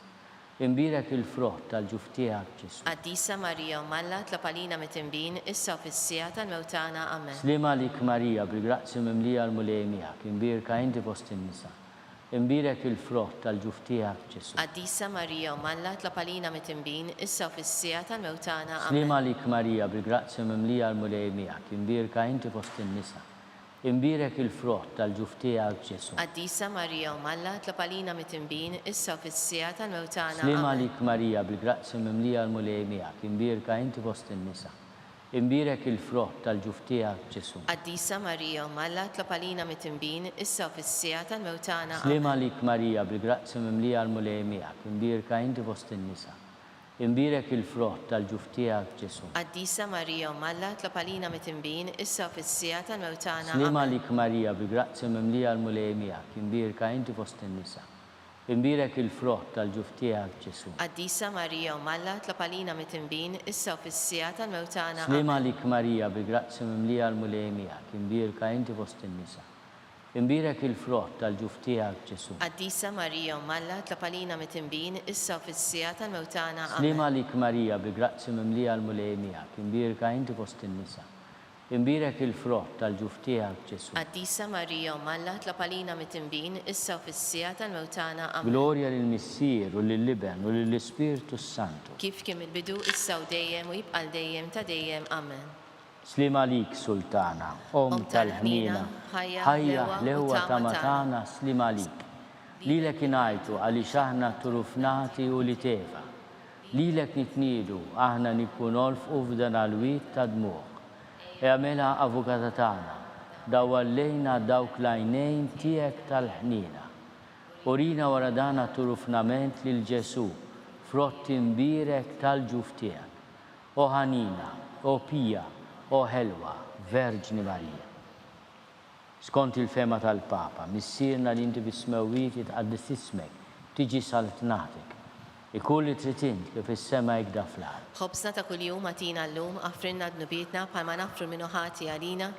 [SPEAKER 2] Imbierek il-frott tal-ġuf tiegħek, Ġesù.
[SPEAKER 3] Qaddisa Marija Omm Alla, tlob għalina mitinbin, issa u fis-siegħa tal-mewt tagħna. Amen.
[SPEAKER 2] Sliem għalik Marija, bil-grazzja mimlija l-Mulej miegħek, imbierka inti fost in-nisa. Imbierek il-frott tal-ġuf tiegħek, Ġesù.
[SPEAKER 3] Qaddisa Marija Omm Alla, tlob għalina mitinbin, issa u fis-siegħa tal-mewt tagħna.
[SPEAKER 2] Sliem
[SPEAKER 3] Amen.
[SPEAKER 2] għalik Marija, bil-grazzja mimlija l-Mulej miegħek, imbierka inti fost in-nisa. Imbierek il-frott tal-ġuf tiegħek, Ġesù.
[SPEAKER 3] Qaddisa Marija Omm Alla, tlob għalina mitinbin, issa u fis-siegħa tal-mewt tagħna.
[SPEAKER 2] Sliem
[SPEAKER 3] Amen.
[SPEAKER 2] għalik Marija, bil-grazzja mimlija l-Mulej miegħek, imbierka inti fost in-nisa. Imbierek il-frott tal-ġuf tiegħek, Ġesù.
[SPEAKER 3] Qaddisa Marija Omm Alla, tlob għalina mitinbin, issa u fis-siegħa tal-mewt tagħna.
[SPEAKER 2] Sliem
[SPEAKER 3] Amen.
[SPEAKER 2] għalik Marija, bil-grazzja mimlija l-Mulej miegħek, imbierka inti fost in-nisa. Imbierek il-frott tal-ġuf tiegħek, Ġesù.
[SPEAKER 3] Qaddisa Marija Omm Alla, tlob għalina mitinbin, issa u fis-siegħa tal-mewt tagħna.
[SPEAKER 2] Sliem
[SPEAKER 3] Amen.
[SPEAKER 2] għalik Marija, bil-grazzja mimlija l-Mulej miegħek, imbierka inti fost in-nisa. Imbierek il-frott tal-ġuf tiegħek, Ġesù.
[SPEAKER 3] Qaddisa Marija Omm Alla, tlob għalina mitinbin, issa u fis-siegħa tal-mewt tagħna.
[SPEAKER 2] Sliem
[SPEAKER 3] Amen.
[SPEAKER 2] għalik Marija, bil-grazzja mimlija l-Mulej miegħek, imbierka inti fost in-nisa. Imbierek il-frott tal-ġuf tiegħek, Ġesù.
[SPEAKER 3] Qaddisa Marija Omm Alla, tlob għalina mitinbin, issa u fis-siegħa tal-mewt tagħna.
[SPEAKER 2] Sliem
[SPEAKER 3] Amen.
[SPEAKER 2] għalik Marija, bi grazzja mimlija l-Mulej miegħek, imbierka inti fost in-nisa. Imbierek il-frott tal-ġuf tiegħek, Ġesù.
[SPEAKER 3] Qaddisa Marija Omm Alla tlob għalina mitinbin issa u fis-siegħa tal-mewt tagħna. Amen.
[SPEAKER 2] Glorja lill-Missier u lill-Iben u lill-Ispirtu s-Santu.
[SPEAKER 3] Kif kien mill-bidu, issa u dejjem u jibqa' għal dejjem ta' dejjem. Amen.
[SPEAKER 2] Sliem għalik, Sultana, Omm tal-ħniena, ħajja, ħlewwa, tama tagħna, sliem għalik. Lilek ingħajtu għaliex aħna turufnati ulied Eva. Lilek nitniedu, aħna nibku nolfqu f'dan għal-wied ta' dmugħ. Ejja mela Avukata tagħna, dawwar lejna dawk l-għajnejn tiegħek tal-ħniena. Urina wara dan għat-turufnament lil Ġesù, frott imbierek tal-ġuf tiegħek. O ħanina, o pija, o ħelwa, Verġni Marija. Skont il-fehma tal-Papa, Missierna li inti fis-smewwiet jitqaddes ismek, tiġi saltnatek. Ikun li trid int, kif fis-sema hekda fl-art.
[SPEAKER 3] Ħobżna ta' kuljum agħtina llum, aħfrilna dnubietna bħalma naħfru 'l min hu ħati għalina,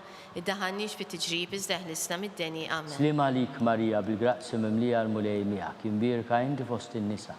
[SPEAKER 3] iddaħħalniex fit-tiġrib iżda eħlisna mid-deni. Amen.
[SPEAKER 2] Sliem għalik Marija bil-grazzja mimlija l-Mulej miegħek, imbierka inti fost in-nisa,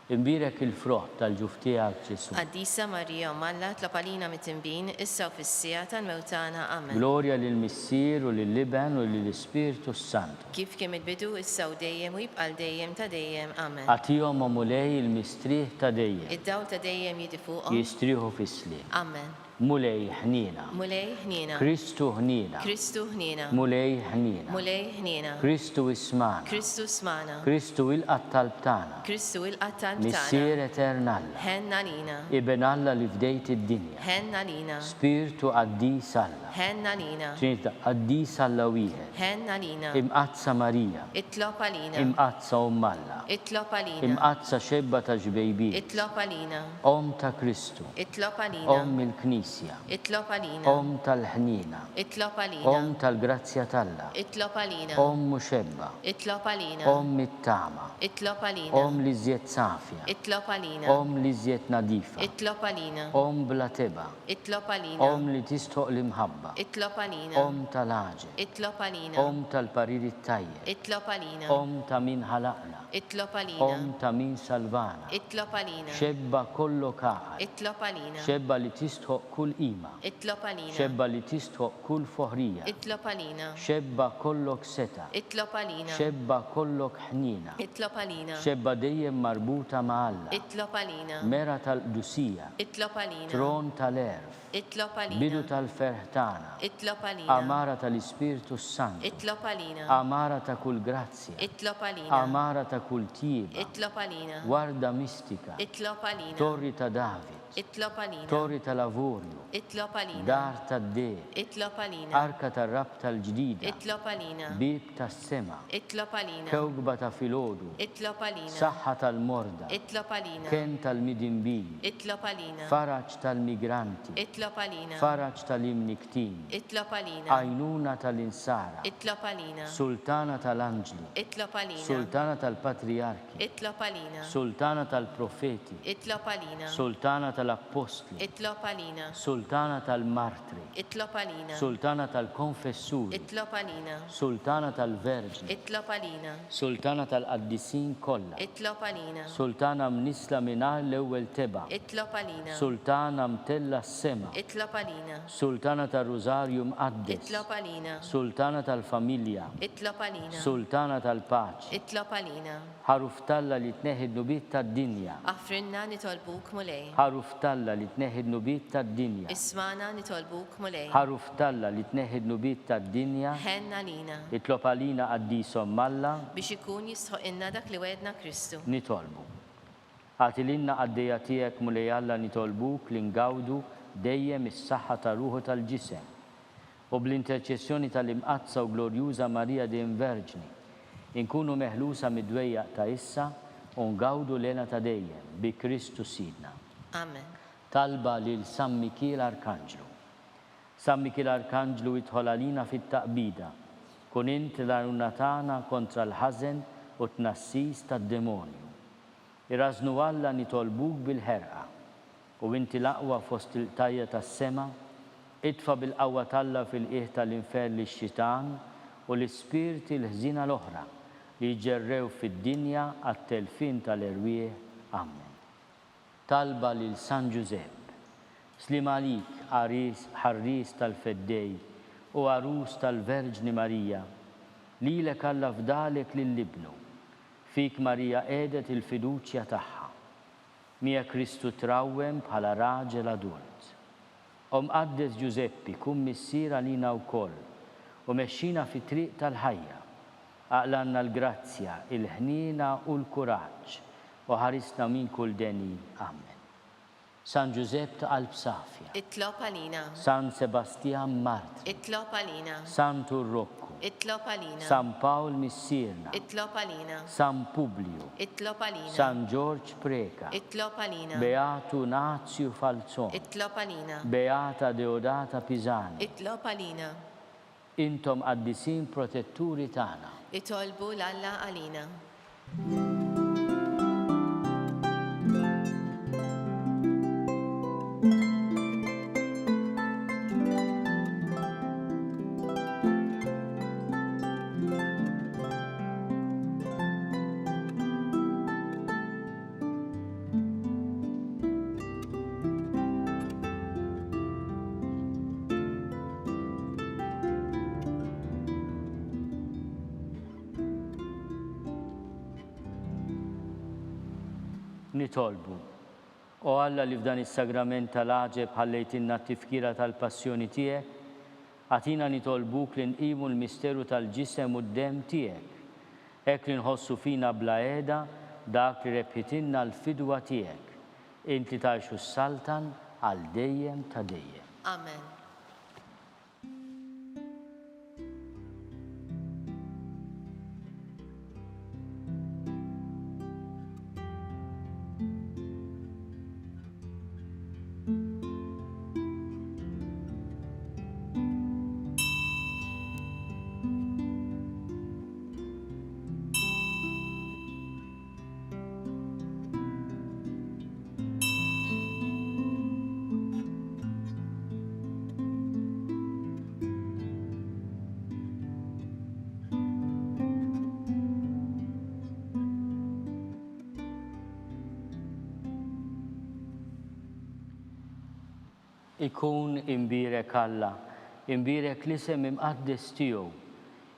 [SPEAKER 2] Imbierek il-frott tal-ġuf tiegħek, Ġesù.
[SPEAKER 3] Qaddisa Marija Omm Alla tlob għalina mitinbin, issa u fis-siegħa tal-mewt tagħna. Amen.
[SPEAKER 2] Glorja lill-Missier u lill-Iben u lill-Ispirtu s-Santu.
[SPEAKER 3] Kif kien mill-bidu, issa u dejjem u jibqa' għal dejjem ta' dejjem. Amen.
[SPEAKER 2] Agħtihom, o Mulej, il-mistrieħ ta' dejjem.
[SPEAKER 3] Id-dawl ta' dejjem jidhi fuqhom.
[SPEAKER 2] Jistrieħu fis-sliem.
[SPEAKER 3] Amen.
[SPEAKER 2] Mulej, ħniena.
[SPEAKER 3] Mulej, ħniena.
[SPEAKER 2] Kristu, ħniena.
[SPEAKER 3] Kristu, ħniena.
[SPEAKER 2] Mulej, ħniena.
[SPEAKER 3] Mulej, ħniena.
[SPEAKER 2] Kristu, ismagħna.
[SPEAKER 3] Kristu, smagħna.
[SPEAKER 2] Kristu, ilqa' t-talb tagħna.
[SPEAKER 3] Kristu, ilqa' t-talb tagħna.
[SPEAKER 2] Missier etern Alla.
[SPEAKER 3] Ħenn għalina.
[SPEAKER 2] Iben Alla li fdejt id-dinja.
[SPEAKER 3] Ħenn għalina.
[SPEAKER 2] Spirtu qaddis Alla.
[SPEAKER 3] Ħenn għalina.
[SPEAKER 2] Trinità, qaddis Alla wieħed.
[SPEAKER 3] Ħenn għalina.
[SPEAKER 2] Imqaddsa Marija.
[SPEAKER 3] Itlob għalina.
[SPEAKER 2] Imqaddsa Omm Alla.
[SPEAKER 3] Itlob għalina.
[SPEAKER 2] Imqaddsa xebba ta' xbejbiet.
[SPEAKER 3] Itlob għalina.
[SPEAKER 2] Omm ta' Kristu.
[SPEAKER 3] Itlob għalina.
[SPEAKER 2] Omm il-Knisja.
[SPEAKER 3] Itlob għalina.
[SPEAKER 2] Omm tal-ħniena.
[SPEAKER 3] Itlob għalina.
[SPEAKER 2] Omm tal-grazzja t'Alla.
[SPEAKER 3] Itlob għalina.
[SPEAKER 2] Omm u xebba.
[SPEAKER 3] Itlob għalina.
[SPEAKER 2] Omm it-tama.
[SPEAKER 3] Itlob għalina.
[SPEAKER 2] Omm l-iżjed safja.
[SPEAKER 3] Itlob għalina.
[SPEAKER 2] Omm l-iżjed nadifa.
[SPEAKER 3] Itlob għalina.
[SPEAKER 2] Omm bla tebgħa.
[SPEAKER 3] Itlob għalina.
[SPEAKER 2] Omm li tistħoq l-imħabba.
[SPEAKER 3] Itlob għalina.
[SPEAKER 2] Omm tal-għaġeb.
[SPEAKER 3] Itlob għalina.
[SPEAKER 2] Omm tal-parir it-tajjeb.
[SPEAKER 3] Itlob għalina.
[SPEAKER 2] Omm ta' min ħalaqna.
[SPEAKER 3] Itlob għalina.
[SPEAKER 2] Omm ta' min salvana.
[SPEAKER 3] Itlob għalina.
[SPEAKER 2] Xebba kollok għaqal.
[SPEAKER 3] Itlob għalina.
[SPEAKER 2] Xebba li tistħoq kull qima.
[SPEAKER 3] Itlob għalina.
[SPEAKER 2] Xebba li tistħoq kull foħrija.
[SPEAKER 3] Itlob għalina.
[SPEAKER 2] Xebba kollok setgħa.
[SPEAKER 3] Itlob għalina.
[SPEAKER 2] Xebba kollok ħniena.
[SPEAKER 3] Itlob għalina.
[SPEAKER 2] Xebba dejjem marbuta ma' Alla.
[SPEAKER 3] Itlob għalina.
[SPEAKER 2] Mera tal-qdusija.
[SPEAKER 3] Itlob għalina.
[SPEAKER 2] Tron tal-għerf.
[SPEAKER 3] Itlob għalina.
[SPEAKER 2] Bidu tal-ferħ tagħna.
[SPEAKER 3] Itlob għalina.
[SPEAKER 2] Għamara tal-Ispirtu s-Santu.
[SPEAKER 3] Itlob għalina.
[SPEAKER 2] Għamara ta' kull grazzja.
[SPEAKER 3] Itlob għalina.
[SPEAKER 2] Għamara ta' kull tjieba.
[SPEAKER 3] Itlob għalina.
[SPEAKER 2] Warda mistika.
[SPEAKER 3] Itlob għalina.
[SPEAKER 2] Torri ta' David.
[SPEAKER 3] Itlob għalina.
[SPEAKER 2] Torri tal-avorju.
[SPEAKER 3] Itlob għalina.
[SPEAKER 2] Dar tad-deheb.
[SPEAKER 3] Itlob għalina.
[SPEAKER 2] Arka tar-Rabta l-Ġdida.
[SPEAKER 3] Itlob għalina.
[SPEAKER 2] Bieb tas-sema.
[SPEAKER 3] Itlob għalina.
[SPEAKER 2] Kewkba ta' filgħodu.
[SPEAKER 3] Itlob għalina.
[SPEAKER 2] Saħħa tal-morda.
[SPEAKER 3] Itlob għalina.
[SPEAKER 2] Kenn tal-midinbin.
[SPEAKER 3] Itlob għalina.
[SPEAKER 2] Faraġ tal-migranti.
[SPEAKER 3] Itlob għalina.
[SPEAKER 2] Faraġ tal-imnikktin.
[SPEAKER 3] Itlob għalina.
[SPEAKER 2] Għajnuna tal-insara.
[SPEAKER 3] Itlob għalina.
[SPEAKER 2] Sultana tal-anġli.
[SPEAKER 3] Itlob għalina.
[SPEAKER 2] Sultana tal-patrijarki.
[SPEAKER 3] Itlob għalina.
[SPEAKER 2] Sultana tal-profeti.
[SPEAKER 3] Itlob għalina.
[SPEAKER 2] Sultana tal-appostli.
[SPEAKER 3] Itlob għalina.
[SPEAKER 2] Sultana tal-martri.
[SPEAKER 3] Itlob għalina.
[SPEAKER 2] Sultana tal-konfessuri.
[SPEAKER 3] Itlob għalina.
[SPEAKER 2] Sultana tal-verġni.
[SPEAKER 3] Itlob għalina.
[SPEAKER 2] Sultana tal-qaddisin kollha.
[SPEAKER 3] Itlob għalina.
[SPEAKER 2] Sultana mnissla mingħajr l-ewwel tebgħa.
[SPEAKER 3] Itlob għalina.
[SPEAKER 2] Sultana mtellgħa s-sema.
[SPEAKER 3] Itlob għalina.
[SPEAKER 2] Sultana tar-Rużarju Mqaddes.
[SPEAKER 3] Itlob għalina.
[SPEAKER 2] Sultana tal-familja.
[SPEAKER 3] Itlob għalina.
[SPEAKER 2] Sultana tal-paċi.
[SPEAKER 3] Itlob għalina.
[SPEAKER 2] Ħaruf t'Alla li tneħħi d-dnubiet tad-dinja.
[SPEAKER 3] Aħfrilna nitolbuk Mulej.
[SPEAKER 2] Ħaruf t'Alla li tneħħi d-dnubiet tad-dinja.
[SPEAKER 3] Ismagħna nitolbuk Mulej.
[SPEAKER 2] Ħaruf t'Alla li tneħħi d-dnubiet tad-dinja.
[SPEAKER 3] Ħenn għalina.
[SPEAKER 2] Itlob għalina Qaddis Omm Alla.
[SPEAKER 3] Biex ikun jistħoqilna dak li wegħedna Kristu.
[SPEAKER 2] Nitolbu. Agħti lilna qaddejja tiegħek Mulej Alla nitolbuk li ngawdu dejjem is-saħħa ta' ruħ u tal-ġisem u bl-interċessjoni tal-Imqaddsa u Glorjuża Marija dejjem Verġni, inkunu meħlusa mid-dwejjaq ta' issa u ngawdu l-hena ta' dejjem, bi Kristu Sidna.
[SPEAKER 3] Amen.
[SPEAKER 2] Talba lil San Mikiel Arkanġlu. San Mikiel Arkanġlu idħol għalina fit-taqbida, kun int l-għajnuna tagħna kontra l-ħażen u t-tnassis tad-demonju. Irażżnu Alla nitolbuk bil-ħerqa, u inti l-aqwa fost il-qtajja tas-sema, itfa' bil-qawwa t'Alla fil-qiegħ tal-infern lix-xitan u l-ispirti l-ħżiena l-oħra li jġerrew fid-dinja għat-telfien tal-erwieħ. Ammen. Talba lil San Ġużepp. Sliem għalik, għaries, ħarries tal-Feddej u għarus tal-Verġni Marija, lilek Alla fdalek lil Ibnu. Fik Marija qiegħdet il-fiduċja tagħha. Miegħek Kristu trawwem bħala raġel adult. O Mqaddes Ġużeppi, kun missier għalina wkoll u mexxina fit-triq tal-ħajja. Aqlgħalna l-grazzja, il-ħniena u l-kuraġġ u ħarisna minn kull deni. Amen. San Ġużepp ta' qalb safja.
[SPEAKER 3] Itlob għalina.
[SPEAKER 2] San Sebastjan Martri.
[SPEAKER 3] Itlob għalina.
[SPEAKER 2] Santu Rokku.
[SPEAKER 3] Itlob għalina.
[SPEAKER 2] San Pawl Missierna.
[SPEAKER 3] Itlob għalina.
[SPEAKER 2] San Publju.
[SPEAKER 3] Itlob għalina.
[SPEAKER 2] San Ġorġ Preca.
[SPEAKER 3] Itlob għalina.
[SPEAKER 2] Beatu Nazju Falzon.
[SPEAKER 3] Itlob għalina.
[SPEAKER 2] Beata Deodata Pisani.
[SPEAKER 3] Itlob għalina.
[SPEAKER 2] Intom qaddisin protetturi tagħna.
[SPEAKER 3] Itolbu 'l Alla għalina.
[SPEAKER 2] Nitolbu. O Alla li f'dan is-sagrament tal-għaġeb ħallejtilna t-tifkira tal-passjoni tiegħek, agħtina nitolbuk li nqimu l-misteru tal-ġisem u d-demm tiegħek, hekk li nħossu fina bla heda dak li rebħitilna l-fidwa tiegħek, int li tgħix u ssaltan għal dejjem ta' dejjem.
[SPEAKER 3] Amen.
[SPEAKER 2] Ikun imbierek Alla, imbierek l-isem imqaddes tiegħu,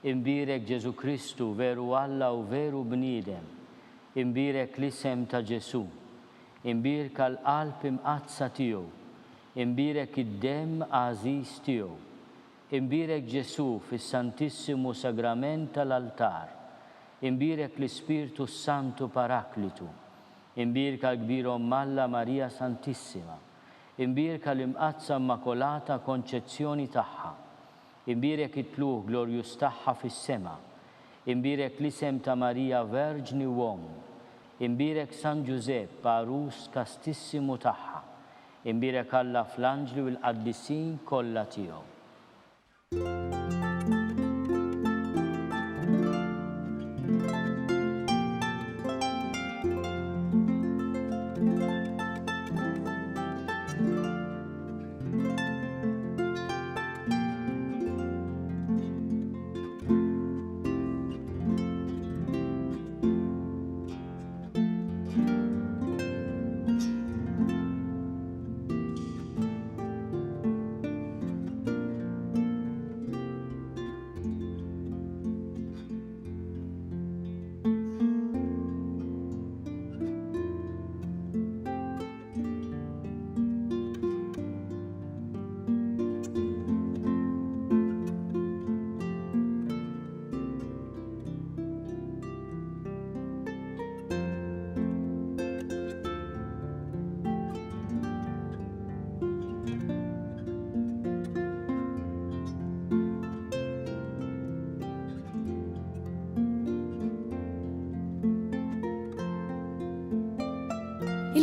[SPEAKER 2] imbierek Ġesù Kristu, veru Alla u veru bniedem, imbierek l-isem ta' Ġesù, imbierka l-Qalb Imqaddsa tiegħu, imbierek id-Demm għażiż tiegħu, imbierek Ġesù fis-Santissimu Sagrament tal-Altar, imbierek l-Ispirtu s-Santu Paraklitu, imbierka l-Kbir Omm Alla Marija Santissima, Imbierka l-Imqaddsa Immakolata Konċezzjoni tagħha. Imbierek it-tlugħ glorjuż tagħha fis-sema. Imbierek l-isem ta' Marija Verġni u Omm. Imbierek San Ġużepp, għarus kastissimu tagħha. Imbierek Alla fl-anġli u l-qaddisin kollha tiegħu.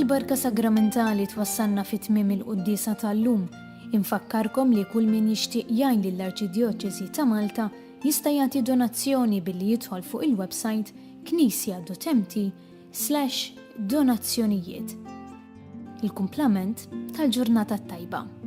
[SPEAKER 1] Il-Barka Sagramentali twassalna fi tmiem il-quddiesa tal-lum. Infakkarkom li kull min jixtieq jgħin lill-Arċidjoċesi ta' Malta jista' jagħti donazzjoni billi jidħol fuq il-websajt knisja.mt slash donazzjonijiet. Il-kumplament tal-ġurnata t-tajba.